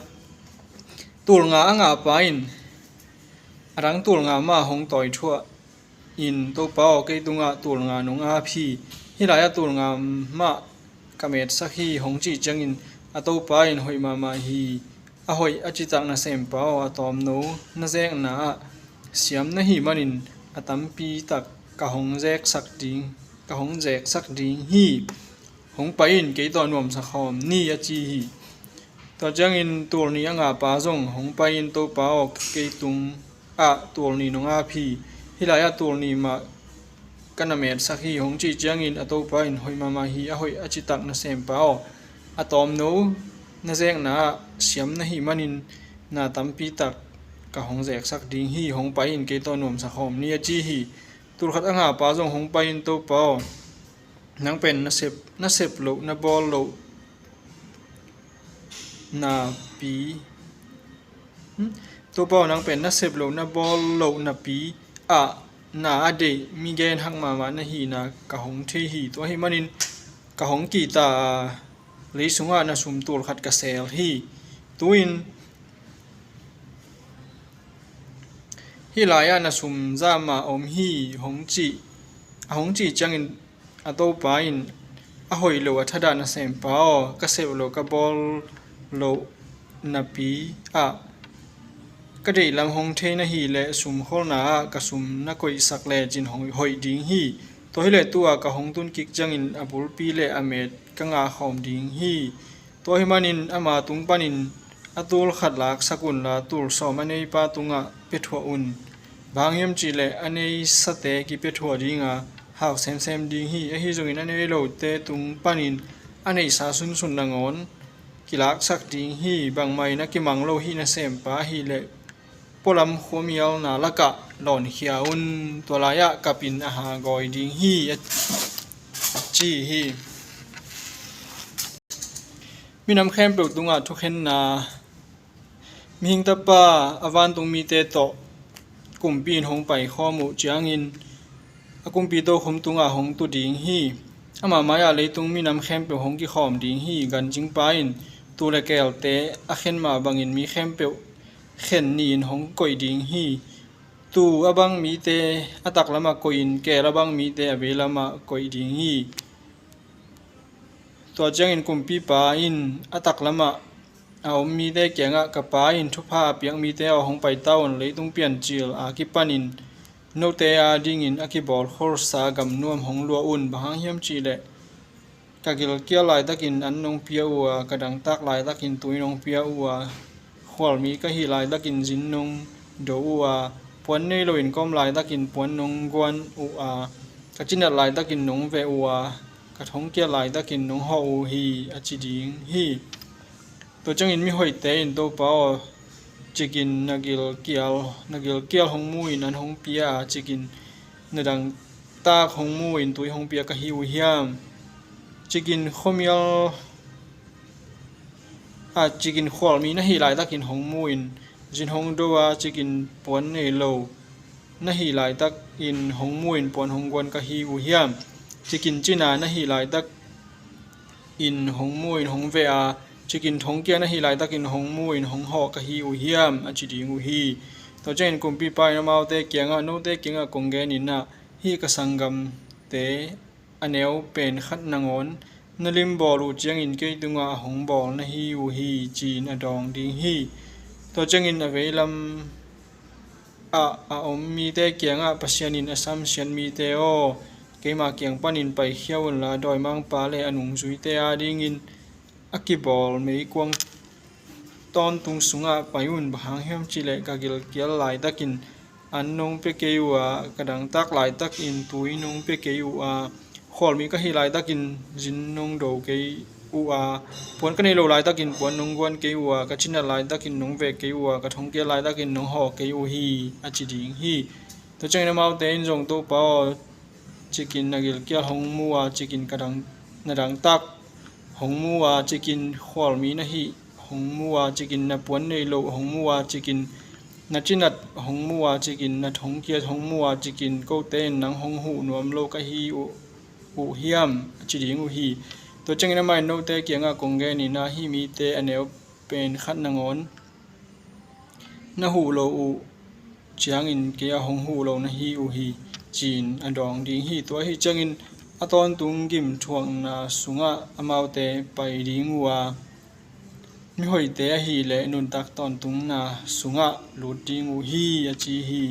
tul nga a ngahpa in a dang tul nga mah hong tawi thuah in, Topa aw, kei tungah tul nga nong ap hi. Hih lai-ah tul nga mah ka metsak hi, hong cih ciangin a topa in, hoih mahmah hi. A hoih a citak nasempa aw, a tawmno na zekna ah siam na hih manin a tampi tak ka hong zeksak ding, ka hong zeksak ding hi. Hong pai in, kei tawh nuamsa khawm ni, a ci hi. Tua ciangin tul nih a ngahpa zong, hong pai in, Topa aw, kei tungah tul nih nong ap hi. Hih lai-ah tul nih mah ka na metsak hi, hong cih ciangin a topa in, hoih mahmah hi. A hoih a citak nasempa aw, a tawmno na zekna ah siam na hih manin na tampi tak ka hong zeksak ding hi. Hong pai in, kei tawh nuamsa khawm ni, a ci hi. Tul khat a ngahpa zong, hong pai in, Topa aw, nang pen na sep, na sep loh, na bawl loh napi, hmm? Topa aw, nang pen na sep loh, na bawl loh napi ah na a deih mi genhak mahmah na hihna ka hong thei hi. Tua ahih manin ka hong kihta a, lei sungah na sum tul khat ka seel hi. Tu-in hih lai-ah na sum zah mah om hi, hong cih, a hong cih ciangin a topa in, "A hoih lo, a thadah nasempa aw, ka sep loh, ka bawl loh napi ah ka deih lam hong thei na hih leh sumkholhna ah ka sum na koihsak lecin hong hoih ding hi. Tua hileh tu-a ka hong tun kik ciangin a bulpi le a met ka ngah khawm ding hi." Tua ahih manin ama tung panin a tul khat laksak unla, tul sawm a neipa tungah pia thuah un. Bang hang hiam cihleh a neisate kipia thuah dinga hau semsem ding hi. Ahi zongin a nei lote tung panin a neihsa sunsun nangawn kilaksak ding hi. Bangmah in a kimang lo hih nasempa ahih leh pualam khuamialna lakah lawnkhia un. Tua lai-ah kap in a hagawi ding hi, a ci hi. Minam khempeuh tungah thukhenna. Mihing Tapa a vantung mite tawh kumpi in hong paikhawm uh ciangin a kumpi tokhom tungah hong tu ding hi. Ama mai-ah leitung minam khempeuh hong kikhawm ding hi. Gancingpa in tuu le keelte a khen mah bangin mi khempeuh khen ni-in hong koih ding hi. Tuu a bang mite a taklamah koihin, keel a bang mite a veilamah koih ding hi. Tua ciangin kumpipa in a taklamah a om mite kiangah, "Ka Pa in thupha a piak mite aw, hong paita un. Leitung piancil a kipanin note adingin a kibawlkholsa gamnuam hong luah un. Bang hang hiam cihleh ka gilkial laitakin an nong pia uh a, ka dangtak laitakin tui nong pia uh a, khualmi ka hih laitakin zin nong do uh a, puan nei loin ka om laitakin puan nong guan uh a, ka cinat laitakin nong veh uh a, ka thongkiat laitakin nong hawh uh hi," a ci ding hi. Tua ciangin mihoihte in, "Topa aw, cikin na gilkial, na gilkial hong mu-in an hong pia a, cikin na dangtak hong mu-in tui hong pia ka hi uh hiam? Cikin khuamial a, cikin khualmi na hih laitakin hong mu-in zin hong do a, cikin puan nei lo na hih laitakin hong mu-in puan hong guan ka hi uh hiam? Cikin cina na hih laitakin hong mu-in hong veh a, cikin thongkia na hih laitakin hong mu-in hong hawh ka hi uh hiam?" a ci ding uh hi. Tua ciangin kumpipa in amaute kiangah, "Note kiangah kong genin ah, hih ka sanggamte a neu pen khat nangawn na lim bawl uh ciangin kei tungah a hong bawl na hi uh hi," ci-in a dawng ding hi. Tua ciangin a veilam ah a om mite kiangah, "Pasian in a samsiat mite aw, keima kiang panin paikhia unla, dawimangpa le a nungzuite adingin a kibawl meikuang tawntung sungah pai un. Bang hang hiam cihleh ka gilkial laitakin an nong pia kei uh a, ka dangtak laitakin tui nong pia kei uh a, khualmi ka hih laitakin zin nong do kei uh a, puan ka nei lo laitakin puan nong guan kei uh a, ka cinat laitakin nong veh kei uh a, ka thongkiat laitakin nong hawh kei uh hi," a ci ding hi. Tua ciangin amaute in zong, "Topa aw, cikin na gilkial hong mu a, cikin ka dang, na dangtak hong mu a, cikin khualmi na hih hong mu a, cikin na puan nei loh hong mu a, cikin na cinat hong mu a, cikin na thongkiat hong mu a, cikin kote in nang hong huh nuam lo ka hi uh, uh hiam?" a ci ding uh hi. Tua ciangin amah in, "Note kiangah kong genin ah, hih mite a neu pen khat nangawn na huh lo uh ciangin kei a hong huh lo na hi uh hi," ci-in a dawng ding hi. Tua ahi ciangin a tawntung gimthuakna sungah amaute pai ding uh a, mihoihte ahih leh nuntak tawntungna sungah lut ding uh hi, a ci hi.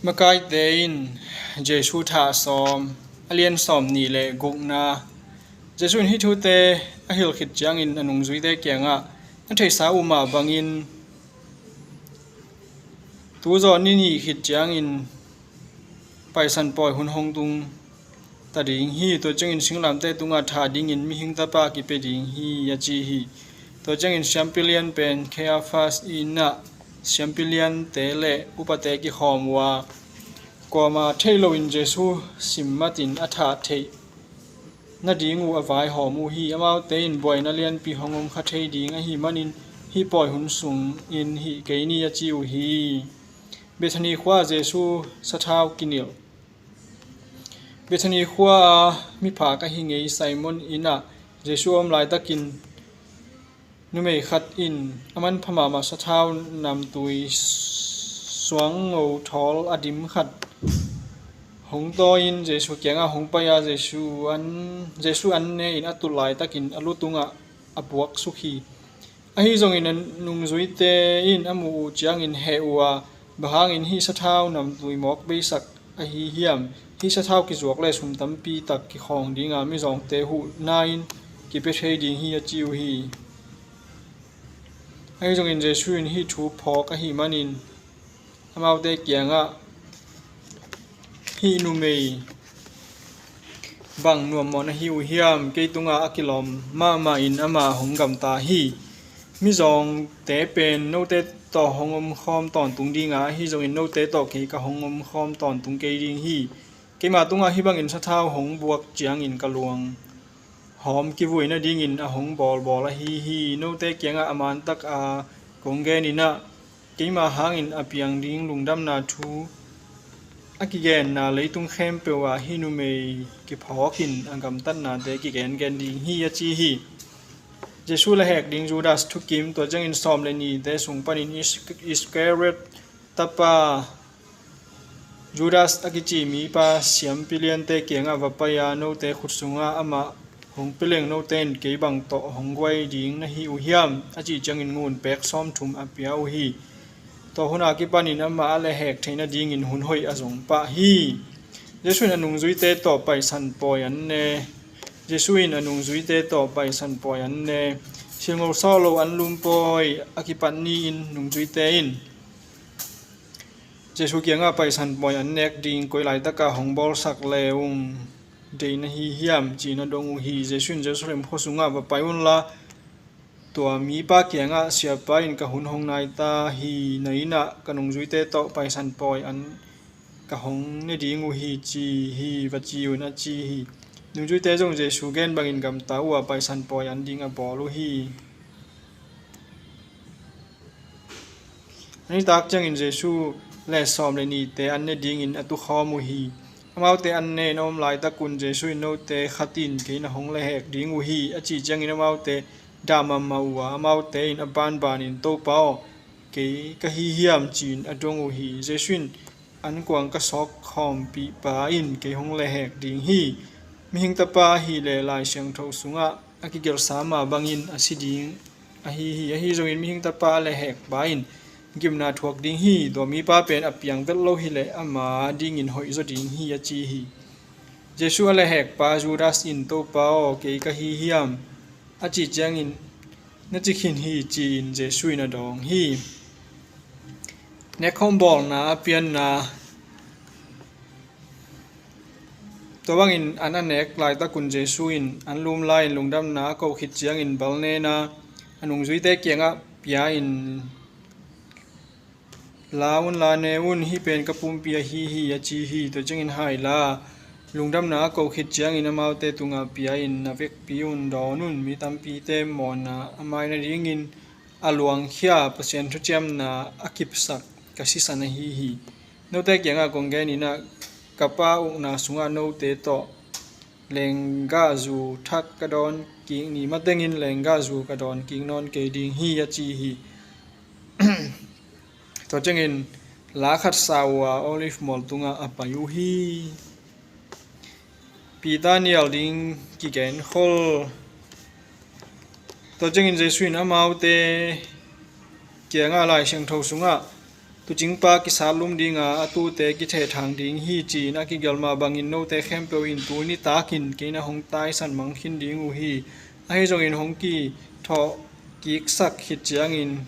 Makaite in Jesuh thah sawm, a lian sawm nih le gukna. Jesuh in hih thute a hilh khit ciangin a nungzuite kiangah, "Na theihsa uh mah bangin, tu zawh ni nih khit ciangin Paisan pawi hun hong tung ta ding hi. Tua ciangin singlamteh tungah thah dingin Mihing Tapa kipia ding hi," a ci hi. Tua ciangin siampi lian pen Kaiafas inn ah siampi liante le upate kikhawm uh a, Kuamah theih loin Jesu sim matin a thah theih nading uh a vaihawm uh hi. Amaute in buaina lianpi hong om kha thei ding ahih manin hih pawi hun sungin hih kei ni a ci uh hi. Bethani khua Jesu sathau kinilh. Bethani khua-a miphak ahi ngei Simon inn ah Jesu a om laitakin numei khat in a manpha mahmah sathau namtui suangngo thawl a dim khat hong tawi-in Jesu kiangah hong pai a, Jesu an, Jesu an ne-in a tulh laitakin a lu tungah a buaksuk hi. Ahi zongin a nungzuite in a muh uh ciangin heh uh a, bang hangin hih sathau namtui mawk beisak ahi hiam? Hih sathau kizuak le sum tampi tak kikhawng dinga mizawngte huhna in kipia thei ding hi a ci uh hi. Ahi zongin Jesu in hih thu phawk ahih manin amaute kiangah, hih numei bang nuam mawh na hi uh hiam? Kei tungah a kilawm mahmah in amah hong gamta hi. Mizawngte pen note tawh hong omkhawm tawntung dinga, ahi zongin note tawh kei ka hong omkhawm tawntung kei ding hi. Keima tungah hih bangin sathau hong buak ciangin ka luang hawm kivui nadingin a hong bawlbawl ahi hi. Note kiangah a mantak a kong genin ah, keima hangin a piang ding lungdamna thu a kigenna leitung khempeuh ah hih numei kiphawkin a gamtatnate kigengen ding hi a ci hi. Jesu lehhek ding Judas thukim. Tua ciangin sawm le nite sung panin Is-, Iskariot tapa Judas a kici mipa siampi liante kiangah va pai a, note khut sungah amah hong pia leng note in kei bang tawh hong guai ding na hi uh hiam? A cih ciangin ngun pek sawmthum a pia uh hi. Tua hun a kipanin amah a lehhek theih nadingin hun hoih a zong pah hi. Jesu in a nungzuite tawh Paisan pawi an ne. Jesu in a nungzuite tawh Paisan pawi an ne. Silngo sawh lo an lum pawi a kipat ni-in nungzuite in Jesu kiangah Paisan pawi an nek ding koi laitaka hong bawlsak le ung deih na hi hiam, ci-in a dong uh hi. Jesu in Jerusalem khua sungah va pai unla, tua mipa kiangah, Siapa in ka hun hong nai ta hi, na inn ah ka nungzuite tawh Paisan pawi an ka hong ne ding uh hi, ci hi, va ci un, a ci hi. Nungzuite zong Jesu gen bangin gamta uh a, Paisan pawi an ding a bawl uh hi. A nitak ciangin Jesu le sawm le nihte an ne dingin a tukhawm uh hi. Amaute an ne-in a om laitakun Jesu in, note khat in kei na hong lehhek ding uh hi, a cih ciangin amaute dah mahmah uh a, amaute in a banbanin, Topa aw, kei ka hi hiam, ci-in a dong uh hi. Jesu in, Ankuang ka sawk khawmpihpa in kei hong lehhek ding hi. Mihing Tapa ahih leh Lai Siangtho sungah a kigelhsa mah bangin a si ding ahi hi. Ahi zongin Mihing Tapa a lehhekpa in gimna thuak ding hi. Tua mipa pen a piang vet lo hileh ama dingin hoihzaw ding hi, a ci hi. Jesu a lehhekpa Judas in, Topa aw, kei ka hi hiam, a cih ciangin, Na ci khin hi, ci-in Jesu in a dawng hi. Nekkhawm bawlna a pianna. Tua bangin an a nek laitakun Jesu in an lum lai-in lungdamna a koh khit ciangin bal nena a nungzuite kiangah pia-in, La unla ne un, hih pen ka pumpi ahi hi, a ci hi. Tua ciangin hai la lungdamna a koh khit ciangin amaute tungah pia-in, Na vekpi un, dawn un, mi tampite mawhna a mai nadingin a luangkhia Pasian thuciamna a kipsak ka sisan ahi hi. Note kiangah kong genin ah, ka Pa ukna sungah note tawh lenggahzu thak ka dawn kik ni matengin lenggahzu ka dawn kik nawn kei ding hi, a ci hi. Tua ciangin la khat sa uh a Olive mual tungah a pai uh hi. Peter nial ding kigenkhol. Tua ciangin Jesu in amaute kiangah, Lai Siangtho sungah, Tuucingpa kisat lum dinga a tuute kithehthang ding hi, ci-in a kigelh mah bangin note khempeuh in tuni takin kei na hong taisan mang khin ding uh hi. Ahi zongin hong kithawh kiksak khit ciangin,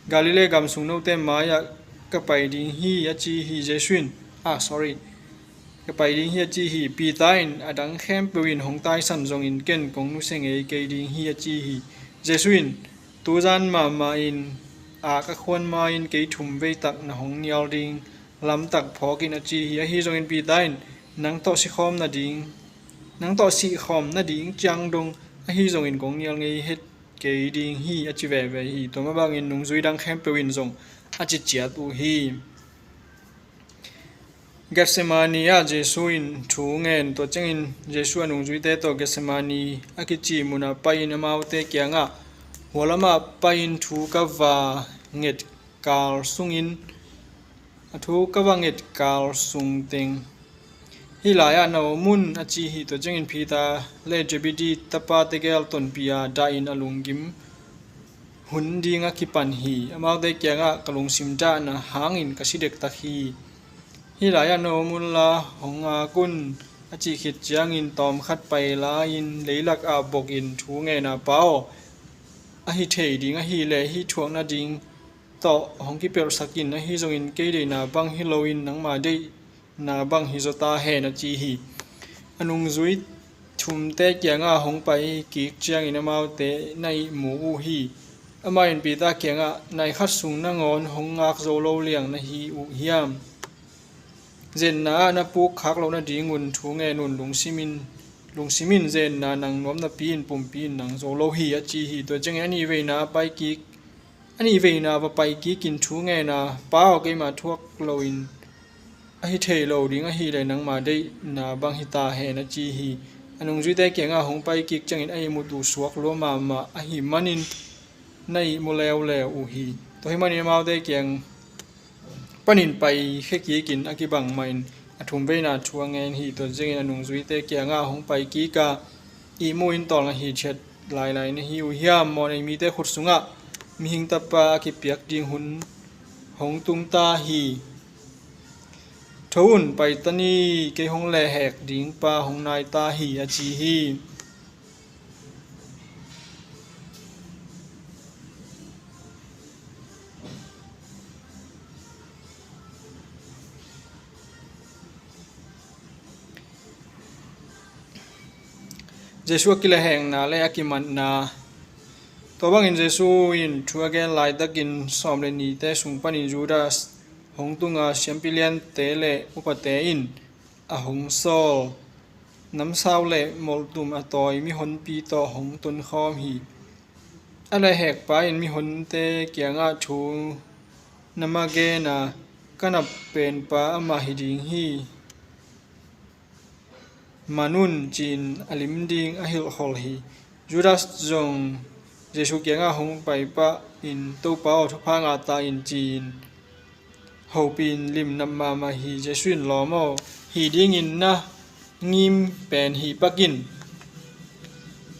Galilee gam sung note mai-ah ka pai ding hi, a ci hi. Jesu in, ah, sorry, ka pai ding hi, a ci hi. Peter in, A dang khempeuh in hong taisan zongin ken kong nusia ngei kei ding hi, a ci hi. Jesu in, Tuzan mahmah in a ka khuan ma-in kei thum veitak na hong nial ding, lamtak phawk in, a ci hi. Ahi zongin Peter in, nang tawh sikhawm nading, nang tawh sihkhawm nading ciang dong ahi zongin kong nial ngei het kei ding hi, a ci veve hi. Tua mah bangin nungzui dang khempeuh in zong a ci ciat uh hi. Gethsemane ah Jesu in thu ngen. Tua ciangin Jesu a nungzuite tawh Gethsemane a kici munah pai-in amaute kiangah, hualamah pai-in thu ka va nget kal sungin, a thu ka va nget kal sungteng hih lai-ah na om un, a ci hi. Tua ciangin Peter le Zebedee tapa tegel tonpih a dahin a lunggim hun ding a kipan hi. Amaute kiangah, ka lungsim dahna hangin ka si dektak hi. Hih lai-ah na om unla hong ngak un, a cih khit ciangin tawmkhat pai la-in leilak ah bokin thu ngen a, Pa aw, a hi thei ding ahih leh hih thuak nading tawh hong kipelhsak in. Ahi zongin kei deihna bang hi loin nangma deihna bang hi zaw ta hen, a ci hi. A nungzui thumte kiangah hong pai kik ciangin amaute na ihmu uh hi. Amah in Peter kiangah, nai khat sung nangawn hong ngak zo lo liang na hi uh hiam? Zenna ah na puk khak loh nadingun thu ngen un, lungsim in, lungsim in zenna nang nuam napi-in pumpi in nang zo lo hi, a ci hi. Tua ciangin a nih veina a pai kik, a nih veina va pai kikin thu ngen a, Pa aw, keima thuak loin a hi thei lo ding ahih leh nangma deihna bang hi ta hen, a ci hi. A nungzuite kiangah hong pai kik ciangin a ihmut uh suak lua mahmah ahih manin na ihmu leuleu uh hi. Tua ahih manin amaute kiang panin paikhia kikin a kibang mahin a thum veina thu a ngen hi. Tua ciangin a nungzuite kiangah hong pai kik a, ihmu in tawlnga hithiat lailai na hi uh hiam? Mawhnei mite khut sungah Mihing Tapa a kipiak ding hun hong tung ta hi. Tho un, pai ta ni, kei hong lehhek ding pa hong nai ta hi, a ci hi. Jesu a kilehhekna le a kimatna. Tua bangin Jesu in thu a gen laitakin sawm le nihte sung panin Judas hong tunga, siampi liante le upate in a hong sawl namsau le molhtum a tawi mihonpi tawh hong tonkhawm hi. A lehhekpa in mihonte kiangah thu na ma gen a, ka nap penpa amah hi ding hi, man un, ci-in a lim ding a hilhkholh hi. Judas zong Jesu kiangah hong pai pahin, Topa aw, thupha ngah ta in, ci-in hopin limnap mahmah hi. Jesu in, Lawm aw, hih dingin na ngim pen hih pak in,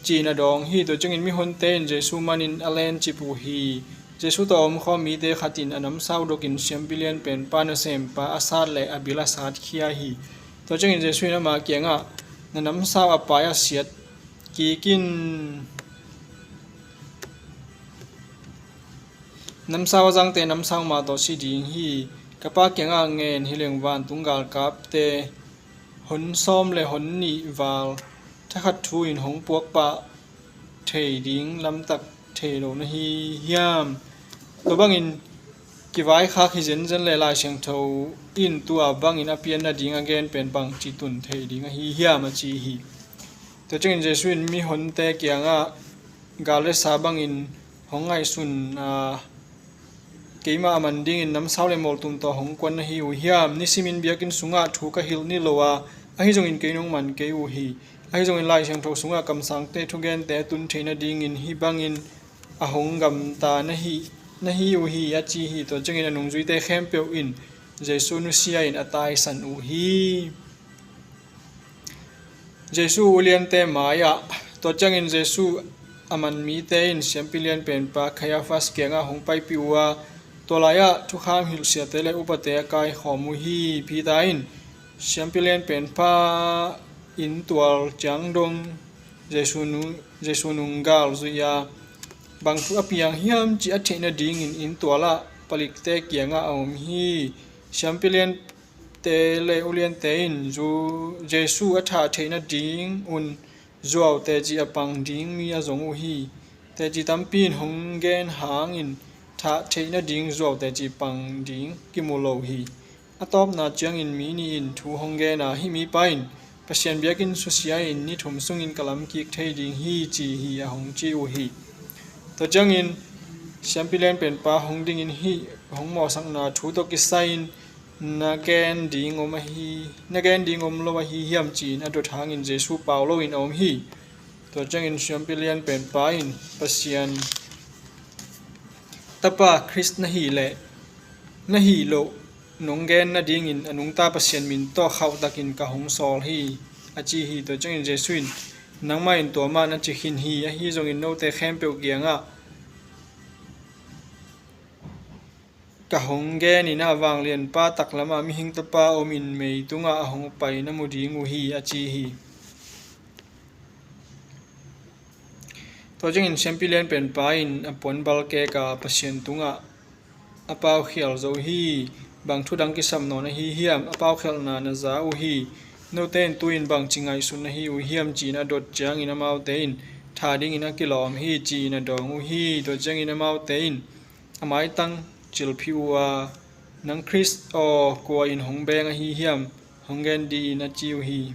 ci-in a dawng hi. Tua ciangin mihonte in Jesu manin a lencip uh hi. Jesu tawh a omkhawm mite khat in a namsau dokin siampi lian penpa nasempa a sat le a bil a satkhia hi. Tua ciangin Jesu in ama kiangah, na namsau a pai a siat kik in. Namsau a zangte namsau mah tawh si ding hi. Ka Pa kiangah ngen hi leng, vantung galkapte hon sawm le hon nih val thakhat thu-in hong puak pah thei ding lamtak thei lo na hi hiam? Tua bangin kivaikhak hi zenzen le Lai Siangtho in tua bangin a pian nading a gen pen bangci tun thei ding ahi hiam, a ci hi. Tua ciangin Jesu in mihonte kiangah, gal le sa bangin hong ngaihsun a, keimah a man dingin namsau le molhtum tawh hong kuan na hi uh hiam? Nisimin biakinn sungah thu ka hilh ni lo a, ahi zongin kei nong man kei uh hi. Ahi zongin Lai Siangtho sungah kamsangte thugente a tun theih nadingin hih bangin a hong gamta na hi, na hi uh hi, a ci hi. Tua ciangin a nungzuite khempeuh in Jesu nusia in a taisan uh hi. Jesu uliante mai-ah. Tua ciangin Jesu a man mite in siampi lian penpa Caiaphas kiangah hong paipih uh a, tua lai-ah thukham hilhsiate le upate a kaikhawm uh hi. Peter in siampi lian penpa inntual ciang dong Jesu nu-, Jesu nunggal zuih a, bang thu a piang hiam cih a theih nadingin inntual ah palikte kiangah a om hi. Siampi lian te le uliante in Ju-, Jesu a thah theih nadingun zuau teci a pang ding mi a zong uh hi. Teci tampi in hong gen hangin thah theih nading zuau teci pang ding kimu lo hi. A tawpna ciangin mi nih in thu hong gen a, hih mipa in Pasian biakinn susia in ni thum sungin ka lam kik thei ding hi, ci hi, a hong ci uh hi. Tua ciangin siampi lian penpa hong dingin hih hong mawhsakna thu tawh kisai-in na gen ding om ahi, na gen ding om lo ahi hiam, ci-in a dot hangin Jesu pau loin a om hi. Tua ciangin siampi lian penpa in, Pasian Tapa Khrist na hih leh na hih loh nong gen nadingin a nungta Pasian min tawh khauhtakin ka hong sawl hi, a ci hi. Tua ciangin Jesu in, nangmah in tua mah na ci khin hi. Ahi zongin note khempeuh kiangah ka hong genin ah, Vanglianpa taklamah Mihing Tapa omin mei tungah a hong pai na mu ding uh hi, a ci hi. Tua ciangin siampi lian penpa in a puanbal keka Pasian tungah a paukhial zo hi. Bang thudang kisam nawn ahi hiam? A paukhialhna na za uh hi. Note in tu-in bangci ngaihsun na hi uh hiam, ci-in a dot ciangin amaute in, tha dingin a kilawm hi, ci-in a dawng uh hi. Tua ciangin amaute in a maitang cilphih uh a, nang Khrist aw, kua in hong beng ahi hiam? Hong gen dih in, a ci uh hi.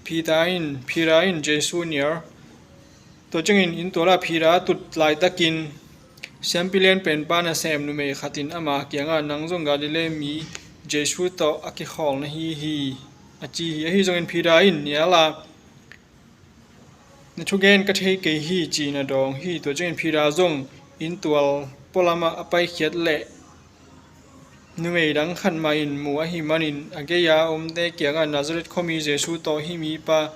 Peter in, Peter in Jesu nial. Tua ciangin inntualah Peter a tut laitakin siampi lian penpa nasem numei khat in ama kiangah, nang zong Galilee mi Jesu tawh a kikhawl na hi hi, a ci hi. Ahi zongin Peter in nial a, na thugen ka thei kei hi, ci-in a dawng hi. Tua ciangin Peter zong inntual pualamah a paikhiat leh numei dang khat mah in mu ahi manin a gei-a omte kiangah, Nazareth khuami Jesu tawh hih mipa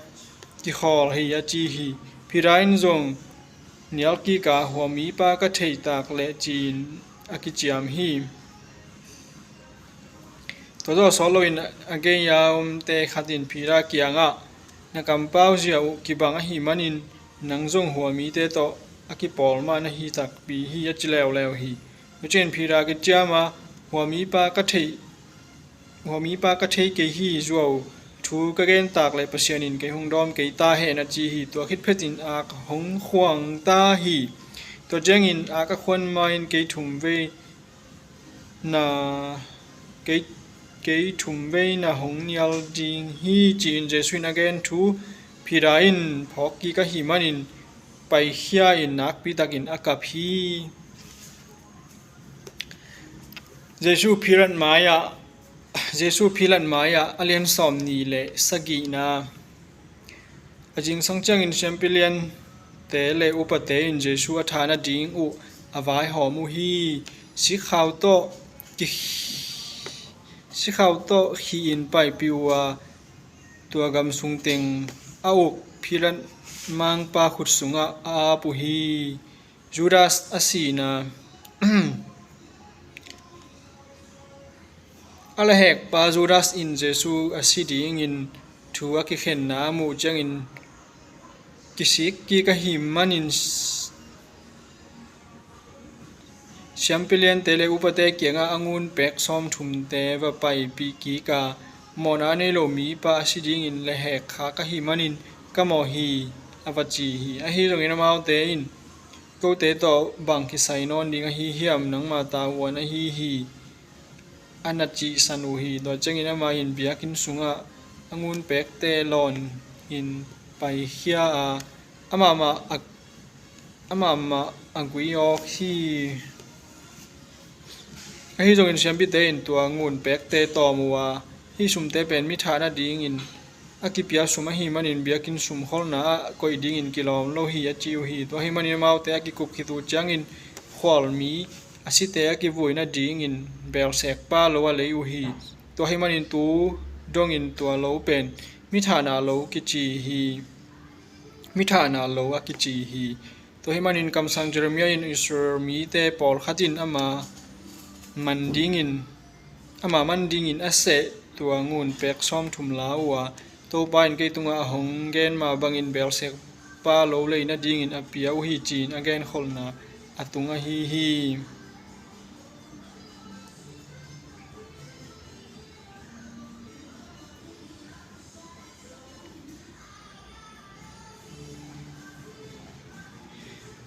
kikhawl hi, a ci hi. Peter in zong nial kika, hua mipa ka theih tak leh, ci-in a kiciam hi. Tua zawh sawt loin a gei-a omte khat in Peter kiangah, na kampau zia uh kibang ahi manin nang zong hua mite tawh a kipawl mah na hi takpi hi, a ci leuleu hi. Tua ciangin Peter kiciam a, hua mipa ka theih, hua mipa ka thei kei hi, zuau thu ka gen tak leh Pasian in kei hong dawm kei ta hen, a ci hi. Tua khit phetin ak hong khuang ta hi. Tua ciangin ak a khuan ma-in kei thum vei na, kei, kei thum vei na hong nial ding hi, ci-in Jesu in a gen thu Peter in phawk kik ahi manin paikhia in nakpi takin a kap hi. Jesu Pilat mai-ah, Jesu Pilat mai-ah a lian sawm nih le sagihna. A zingsang ciangin siampi liante le upate in Jesu a tha nading uh a vaihawm uh hi. Sikhau tawh ki, sikhau tawh khih in paipih uh a, tua gam sung teng a uk Pilat mangpa khut sungah a ap uh hi. Judas a sihna. A lehhekpa Judas in Jesu a si dingin thu a kikhenna a muh ciangin kisik kik ahi manin siampi liante le upate kiangah a ngun pek sawmthumte va paipih kik a, mawhna a nei lo mipa a si dingin lehhek khak ahi manin ka mawh hi, a va ci hi. Ahi zongin amaute in, kote tawh bang kisai nawn ding ahi hiam, nangma tavuan ahi hi, a na cihsan uh hi. Tua ciangin amah in biakinn sungah a ngun pekte lawn in paikhia a, amah mah a, amah mah a gui awk hi. Ahi zongin siampite in tua ngun pekte tawm uh a, hih sumte pen mi thah nadingin a kipia sum ahi manin biakinn sum kholna ah koih dingin kilawm lo hi, a ci uh hi. Tua ahi manin amaute a kikup khit uh ciangin khualmi a site a kivui nadingin belsekpa lo a lei uh hi. Tua ahi manin tu dongin tua lo pen mi thahna lo kici hi, mi thahna lo a kici hi. Tua ahi manin kamsang Jeremiah in Israel mite pawlkhat in ama man dingin, ama man dingin a seh tua ngun pek sawmthum la uh a, Topa in kei tungah a hong gen mah bangin belsekpa lo lei nadingin a pia uh hi, ci-in a genkholhna a tung ahi hi.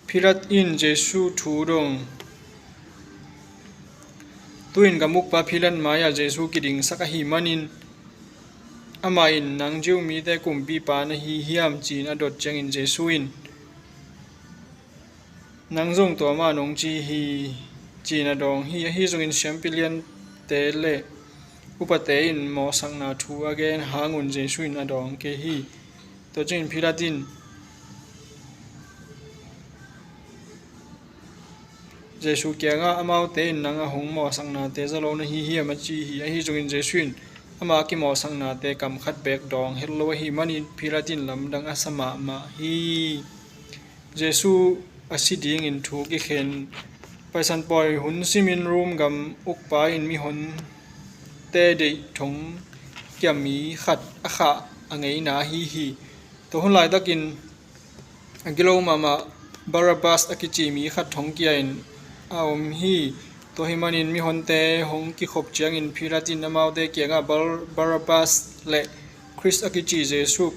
Pilat in Jesu thu dong. Tu-in gam ukpa Pilat mai-ah Jesu kidingsak ahih manin, amah in, "Nang Jew mite kumpipa na hi hiam?" ci-in a dot ciangin Jesu in, "Nang zong tua mah nong ci hi," ci-in a dawng hi. Ahi zongin siampi liante le upate in mawhsakna thu a gen hangun Jesu in a dawng kei hi. Tua ciangin Pilat in Jesu kiangah, "Amaute in nang a hong mawhsaknate za lo na hi hiam?" a ci hi. Ahi zongin Jesu in ama kimawhsaknate kam khat beek dawng het lo ahih manin Pilat in lamdang a sa mahmah hi. Jesu a si dingin thu kikhen. Paisan pawi hun simin Rom gam ukpa in mihonte deih thong kia mi khat a khah a ngeina ahi hi. Tua hun laitakin a gilo mahmah Barabbas a kici mi khat thong kia-in a om hi. Tua ahih manin mihonte hong kikhop ciangin Pilat in amaute kiangah, "Bar-, Barabbas le Khrist a kici Jesu,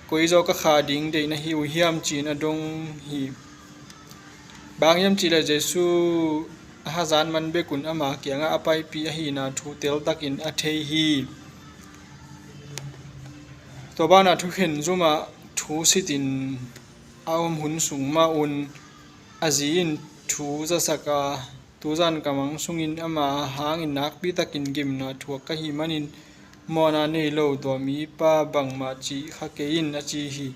koi zaw ka khah ding deih na hi uh hiam?" ci-in a dong hi. Bang hiam cihleh Jesu a hazat man bekun ama kiangah a paipih ahihna thu teltakin a thei hi. Tua banah thukhen zumah thu sitin a om hun sung mah un a zi in thu zasak a, "Tuzan ka mang sungin ama hangin nakpitakin gimna thuak ka hih manin mawhna nei lo tua mipa bangmah cih kha kei in," a ci hi.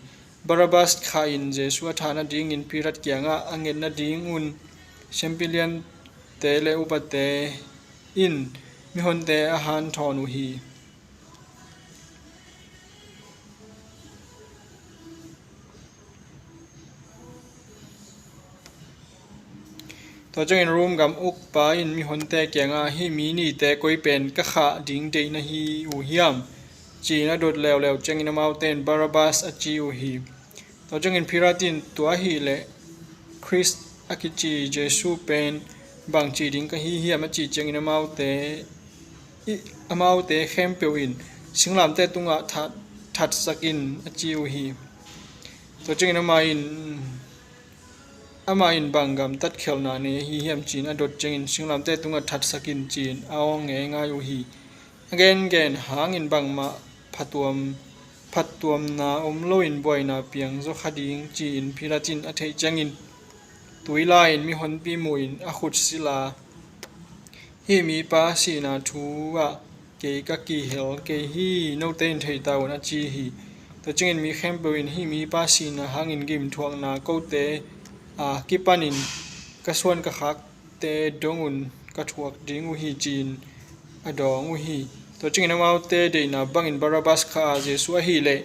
Barabbas khah in Jesu a thah nadingin Pilat kiangah a nget nadingun siampi liante le upate in mihonte a hanthawn uh hi. Tua ciangin Rom gam ukpa in mihonte kiangah, "Hih mi nihte koi pen ka khah ding deih na hi uh hiam?" ci-in a dot leuleu ciangin amaute in, "Barabbas," a ci uh hi. Tua ciangin Pilat in, "Tua ahih leh Khrist a kici Jesu pen bang cih ding ka hi hiam?" a cih ciangin amaute, i, amaute khempeuh in, "Singlamteh tungah that, thatsak in," a ci uh hi. Tua ciangin amah in, amah in, "Bang gamtat khialhna nei ahi hiam?" ci-in a dot ciangin, "Singlamteh tungah thatsak in," ci-in a awng ngeingai uh hi. A gengen hangin bangmah phatuam, phattuamna om loin buaina piang zaw kha ding ci-in Pilat in a theih ciangin tui la-in mihonpi muhin a khut silh a, "Hih mipa sihna thu ah kei ka kihel kei hi, note in thei ta un," a ci hi. Tua ciangin mi khempeuh in, "Hih mipa sihna hangin gimthuakna kote a kipanin ka suan ka khak te dong un ka thuak ding uh hi," ci-in a dawng uh hi. Tua ciangin amaute deihna bangin Barabbas khah a, Jesu ahih leh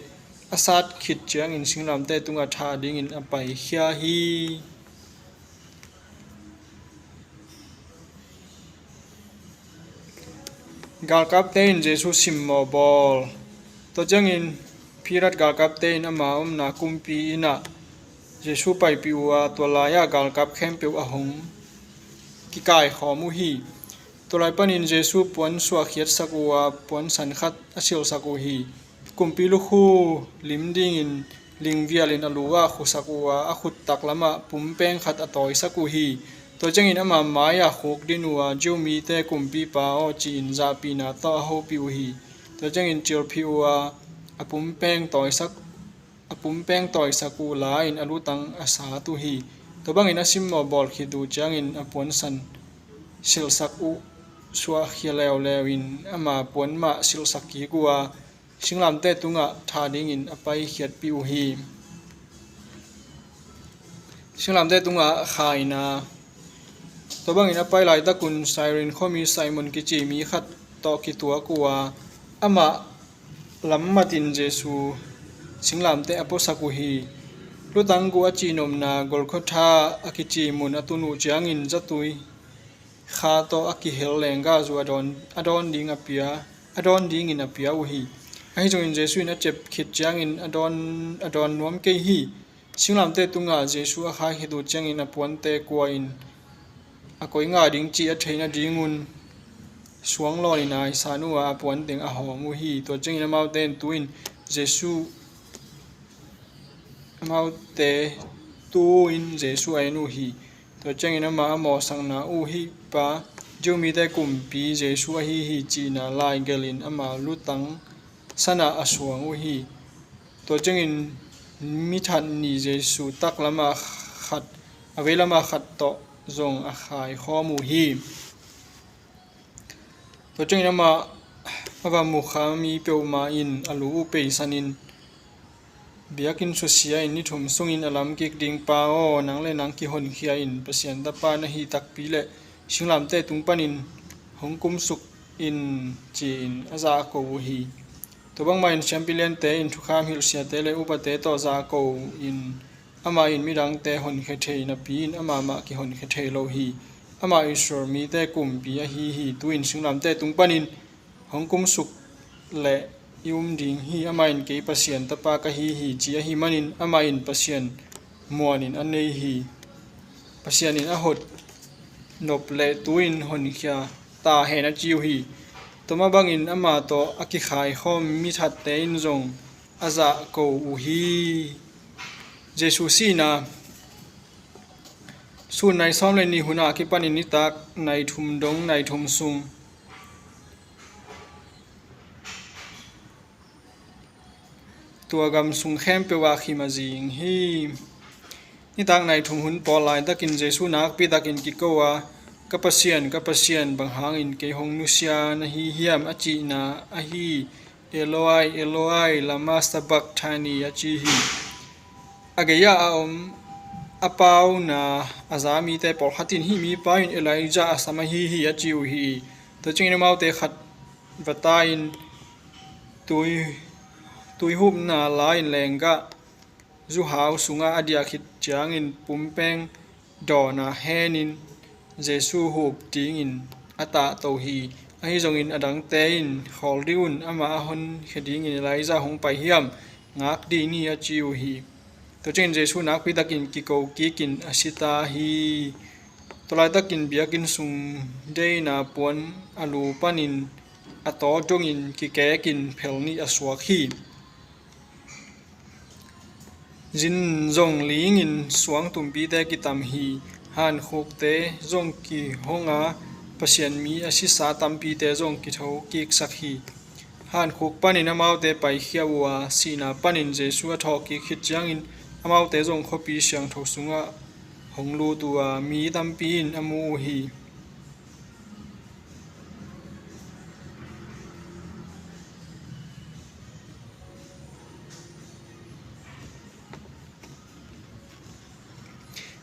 a sat khit ciangin singlamteh tungah thah dingin a paikhia hi. Galkapte in Jesu simmawh bawl. Tua ciangin Pilat galkapte in ama omna kumpi innah Jesu paipih uh a, tua lai-ah galkap khempeuh a hong kikaikhawm uh hi. Tua lai panin Jesu puan suahkhiatsak uh a, puansan khat a silhsak uh hi. Kumpi lukhu lim dingin lingvialin a lu-ah khusak uh a, a khut taklamah pumpeng khat a tawisak uh hi. Tua ciangin ama mai-ah khukdin uh a, "Jew mite kumpipa aw," ci-in zahpihna tawh a hopih uh hi. Tua ciangin cilphih uh a, a pumpeng tawisak, a pumpeng tawisak uh la-in a lutang a sat uh hi. Tua bangin a simmawh bawl khit uh ciangin a puansan silhsak uh suahkhia leuleu in ama puan mah silhsak kik uh a, singlamteh tungah thah dingin a paikhiatpih uh hi. Singlamteh tungah khaina. Tua bangin a pai laitakun Cairin khuami Simon kici mi khat tawh kituak uh a, amah lam matin Jesu singlamteh a puasak uh hi. Lutang guh a cihnopna Golgotha a kici mun a tun uh ciangin zatui kha tawh a kihel lenggahzu a dawn, a dawn ding a pia, a dawn dingin a pia uh hi. Ahi zongin Jesu in a cep khit ciangin a dawn, a dawn nuam kei hi. Singlamteh tungah Jesu a khai khit uh ciangin a puante kua in a koi ngah ding cih a theih nadingun suang lawnin a san uh a, a puan teng a hawm uh hi. Tua ciangin amaute in tu-in Jesu, amaute tu-in Jesuh a en uh hi. Tua ciangin amah a mawhsakna uh hih pa, Jew mite kumpi Jesuh ahi hi cihna laigelhin ama lutang sanah a suang uh hi. Tua ciangin mithat nih Jesuh taklamah khat, a veilamah khat tawh zong a khaikhawm uh hi. Tua ciangin amah a va mukha mi peuhmah in a lu uh peisanin, biakinn susia-in ni thum sungin a lam kik ding pa aw, nang le nang kihonkhia in, Pasian Tapa na hih takpi le singlamteh tung panin hong kumsuk in, ci-in a zahko uh hi. Tua bangmah in siampi liante in thukham hilhsiate le upate tawh zahko in, amah in midangte honkhia thei napi-in amah mah kihonkhia thei lo hi. Amah Israel mite kumpi ahi hi. Tu-in singlamteh tung panin hong kumsuk leh i um ding hi. Amah in kei Pasian Tapa ka hi hi, ci ahi manin amah in Pasian muanin a nei hi. Pasian in a hot nop leh tu-in honkhia ta hen, a ci uh hi. Tua mah bangin amah tawh a kikhaikhawm mithatte in zong a zahko uh hi. Jesuh sihna. Sun nai sawm le nih hun a kipanin nitak nai thum dong nai thum sung tua gam sung khempeuh ah khim a zing hi. Nitak nai thum hun pawl laitakin Jesuh nakpi takin kiko a, "Ka Pasian, ka Pasian, bang hangin kei hong nusia na hi hiam?" a cihna ahi, "Eloi, Eloi, lama sabachthani?" a ci hi. A gei-ah a om a pauna a za mite pawlkhat in, "Hih mipa in Elijah a sam ahi hi," a ci uh hi. Tua ciangin amaute khat va tai-in tui, tuihupna la-in lenggah zuhau sungah a diah khit ciangin pumpeng dawnah henin Jesuh hup dingin a tahto hi. Ahi zongin a dangte in, "Khawl dih un, amah a honkhia dingin Elijah hong pai hiam? Ngak dih ni," a ci uh hi. Tua ciangin Jesuh nakpi takin kiko kikin a si ta hi. Tua laitakin biakinn sung deihna puan a lu panin a taw dongin kikekin phel nih a suak hi. Zin zong lingin suang tumpite kitam hi. Hankhukte zong kihong a, Pasian mi a sisa tampite zong kitho kiksak hi. Hankhuk panin amaute paikhia uh a, sihna panin Jesuh a thawhkik khit ciangin amaute zong khuapi siangtho sungah hong lut uh a, mi tampi in a mu uh hi.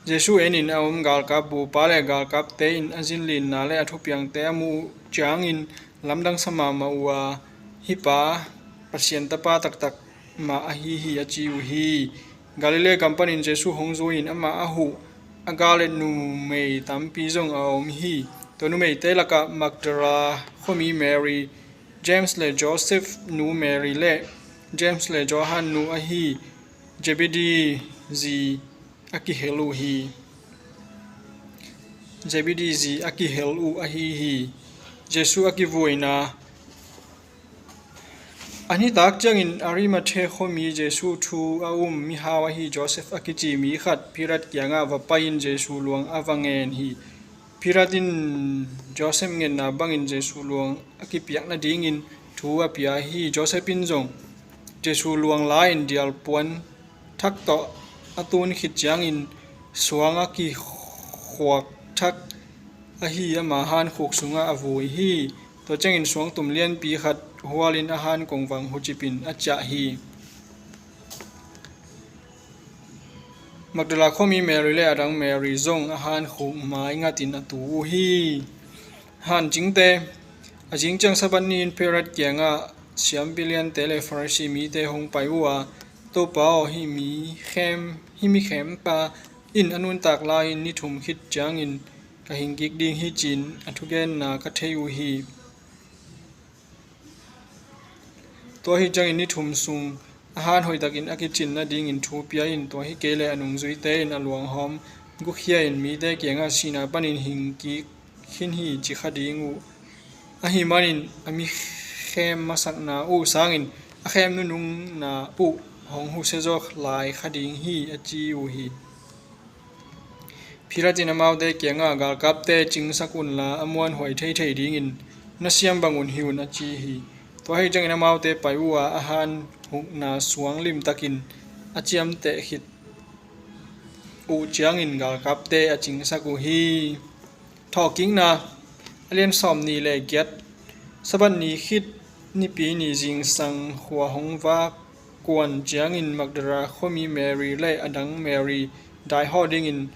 Jesuh enin a om galkap bupa le galkapte in a zinlinna le a thupiangte a muh ciangin lamdang sa mahmah uh a, "Hih pa Pasian Tapa taktak mah ahi hi," a ci uh hi. Galilee gam panin Jesuh hong zui-in amah a huh a gale numei tampi zong a om hi. Tua numeite lakah Magdala khuami Mary, James le Joseph nu Mary le James le Johan nu ahi Zebedee zi a kihel uh hi. Zebedee zi a kihel uh ahi hi. Jesuh a kivuina. A nitak ciangin Arimathea khuami Jesuh thu a um mihau ahi Joseph a kici mi khat Pilat kiangah va pai-in Jesuh luang a va ngen hi. Pilat in Joseph ngetna bangin Jesuh luang a kipiak nadingin thu a pia hi. Joseph in zong Jesuh luang la-in dialpuan thak tawh a tun khit ciangin suang a kikhuak thak ahi ama hankhuk sungah a vui hi. Tua ciangin suangtum lianpi khat hualin a hankong vang hucipin a ciah hi. Magdala khuami Mary le a dang Mary zong a hankhuk mai ngatin a tu uh hi. Hancingte. A zing ciang Sabbath ni-in Pilat kiangah siampi liante le Farisi mite hong pai uh a, "Topa aw, hih mi khem, hih mi khempa in a nuntak lai-in ni thum khit ciangin ka hing kik ding hi," ci-in a thugenna ka thei uh hi. Tua hi ciangin ni thum sung a han hoihtakin a kicin nadingin thu pia in, tua hi kei leh a nungzuite in a luanghawm gukhia in mite kiangah sihna panin hing kik khin hi ci kha ding uh. Ahi manin a mi khem masakna uh sangin a khem nunungna uh hong husia zaw lai kha ding hi, a ci uh hi. Pilat in amaute kiangah, "Galkapte cingsak unla, a muanhuai theithei dingin na siam bangun hih un," a ci hi. Tua ahih ciangin amaute pai uh a, a han hukna suang limtakin a ciamteh khit uh ciangin galkapte a cingsak uh hi. Thawhkikna a lian sawmnih le giat. Sabbath ni khit Nipi ni zingsang khua hong vak kuan ciangin Magdala khuami Mary le a dang Mary daihawh dingin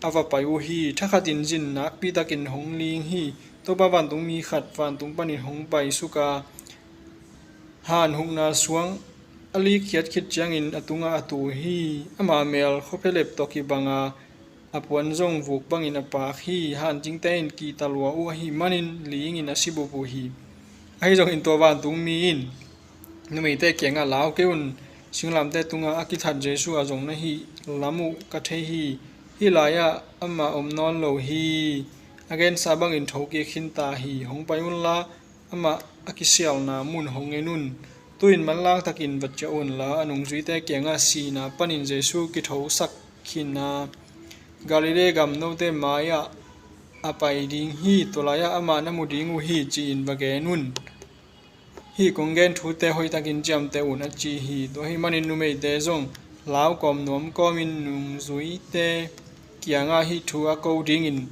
a va pai uh hi. Thakhatin zin nakpitakin hong ling hi. Topa vantungmi khat vantung panin hong paisuk a, han hukna suang a likkhiat khit ciangin a tungah a tu hi. Ama mel khuaphialep tawh kibang a, a puan zong vuk bangin a paak hi. Hancingte in kihta lua uh ahih manin lingin a si bup uh hi. Ahi zongin tua vantungmi in numeite kiangah, "Lau kei un, singlamteh tungah a kithat Jesuh a zong na hih lam uh ka thei hi. Hih lai-ah amah om nawn lo hi. A gensa bangin thokik khinta hi. Hong pai unla, amah a kisialna mun hong en un. Tu-in manlang takin va ciah unla, a nungzuite kiangah sihna panin Jesuh kithosak khin a, Galilee gam note mai-ah a pai ding hi. Tua lai-ah amah na mu ding uh hi," ci-in va gen un. Hih kong gen thute hoihtakin ciamteh un, a ci hi. Tua ahih manin numeite zong lau kawm nuam kawmin nungzuite kiangah hih thu a ko dingin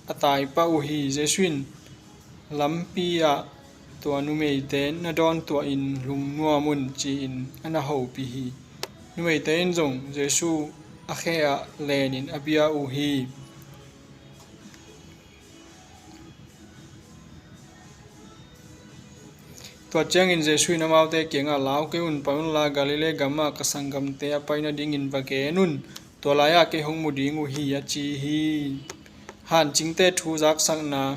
a taipah uh hi. Jesuh in, "Lampi-ah tua numeite na dawntuahin lungnuam un," ci-in a na hopih hi. Numeite in zong Jesuh a khe-ah lenin a bia uh hi. Tua ciangin Jesuh in amaute kiangah, "Lau kei un, pai unla, Galilee gamah ka sanggamte a pai nadingin va gen un. Tua lai-ah kei hong mu ding uh hi," a ci hi. Hancingte thu zaksakna.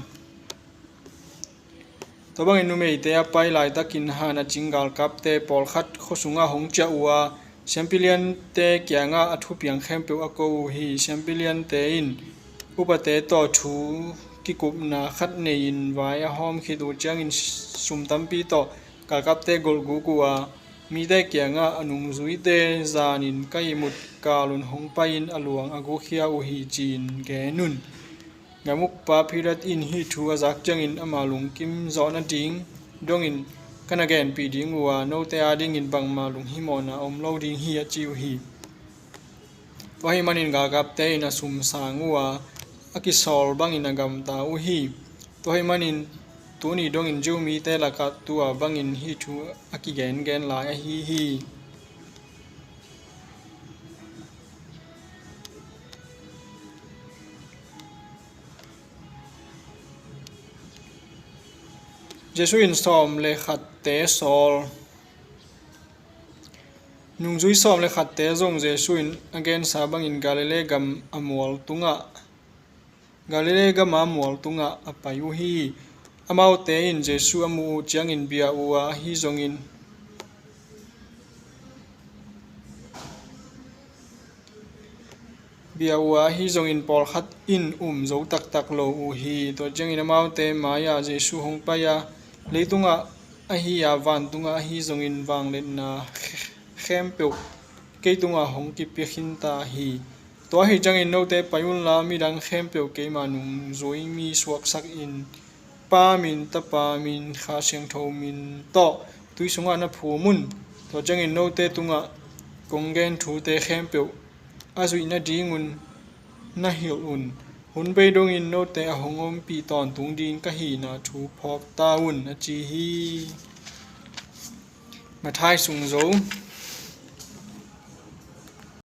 Tua bangin numeite a pai laitakin han a cing galkapte pawlkhat khua sungah hong ciah uh a, siampi liante kiangah a thupiang khempeuh a ko uh hi. Siampi liante in upate tawh thu kikupna khat nei-in vai a hawm khit uh ciangin sum tampi tawh galkapte golhguk uh a, mite kiangah, "A nungzuite zanin ka ihmut kalun hong pai-in a luang a gukkhia uh hi," ci-in gen un. Gam ukpa Pilat in hih thu a zak ciangin ama lungkim zawh nading dongin ka na genpih ding uh a, note adingin bangmah lunghimawhna om lo ding hi, a ci uh hi. Tua ahih manin galkapte in a sum sang uh a, a kisawl bangin a gamta uh hi. Tua ahih manin tuni dongin Jew mite lakah tua bangin hih thu a kigengen lai ahi hi. Jesuh in sawm le khatte sawl. Nungzui sawm le khatte zong Jesuh in a gensa bangin Galilee gam a mual tungah, Galilee gama mual tungah a pai uh hi. Amaute in Jesuh a muh uh ciangin bia uh a, ahi zongin bia uh a, ahi zongin pawlkhat in um zo taktak lo uh hi. Tua ciangin amaute mai-ah Jesuh hong pai a, leitungah ahi a, vantungah ahi zongin vangliatna khempeuh kei tungah hong kipia khinta hi. Tua ahi ciangin note pai unla, midang khempeuh keima nungzui mi suaksakin, Pa min, Tapa min, Kha Siangtho min tawh tui sungah na phum un. Tua ciangin note tungah kong gen thute khempeuh a zuih nadingun na hilh un. Hun bei dongin note a hong ompih tawntung ding ka hihna thu phawk ta un, a ci hi. Matthai sungzo.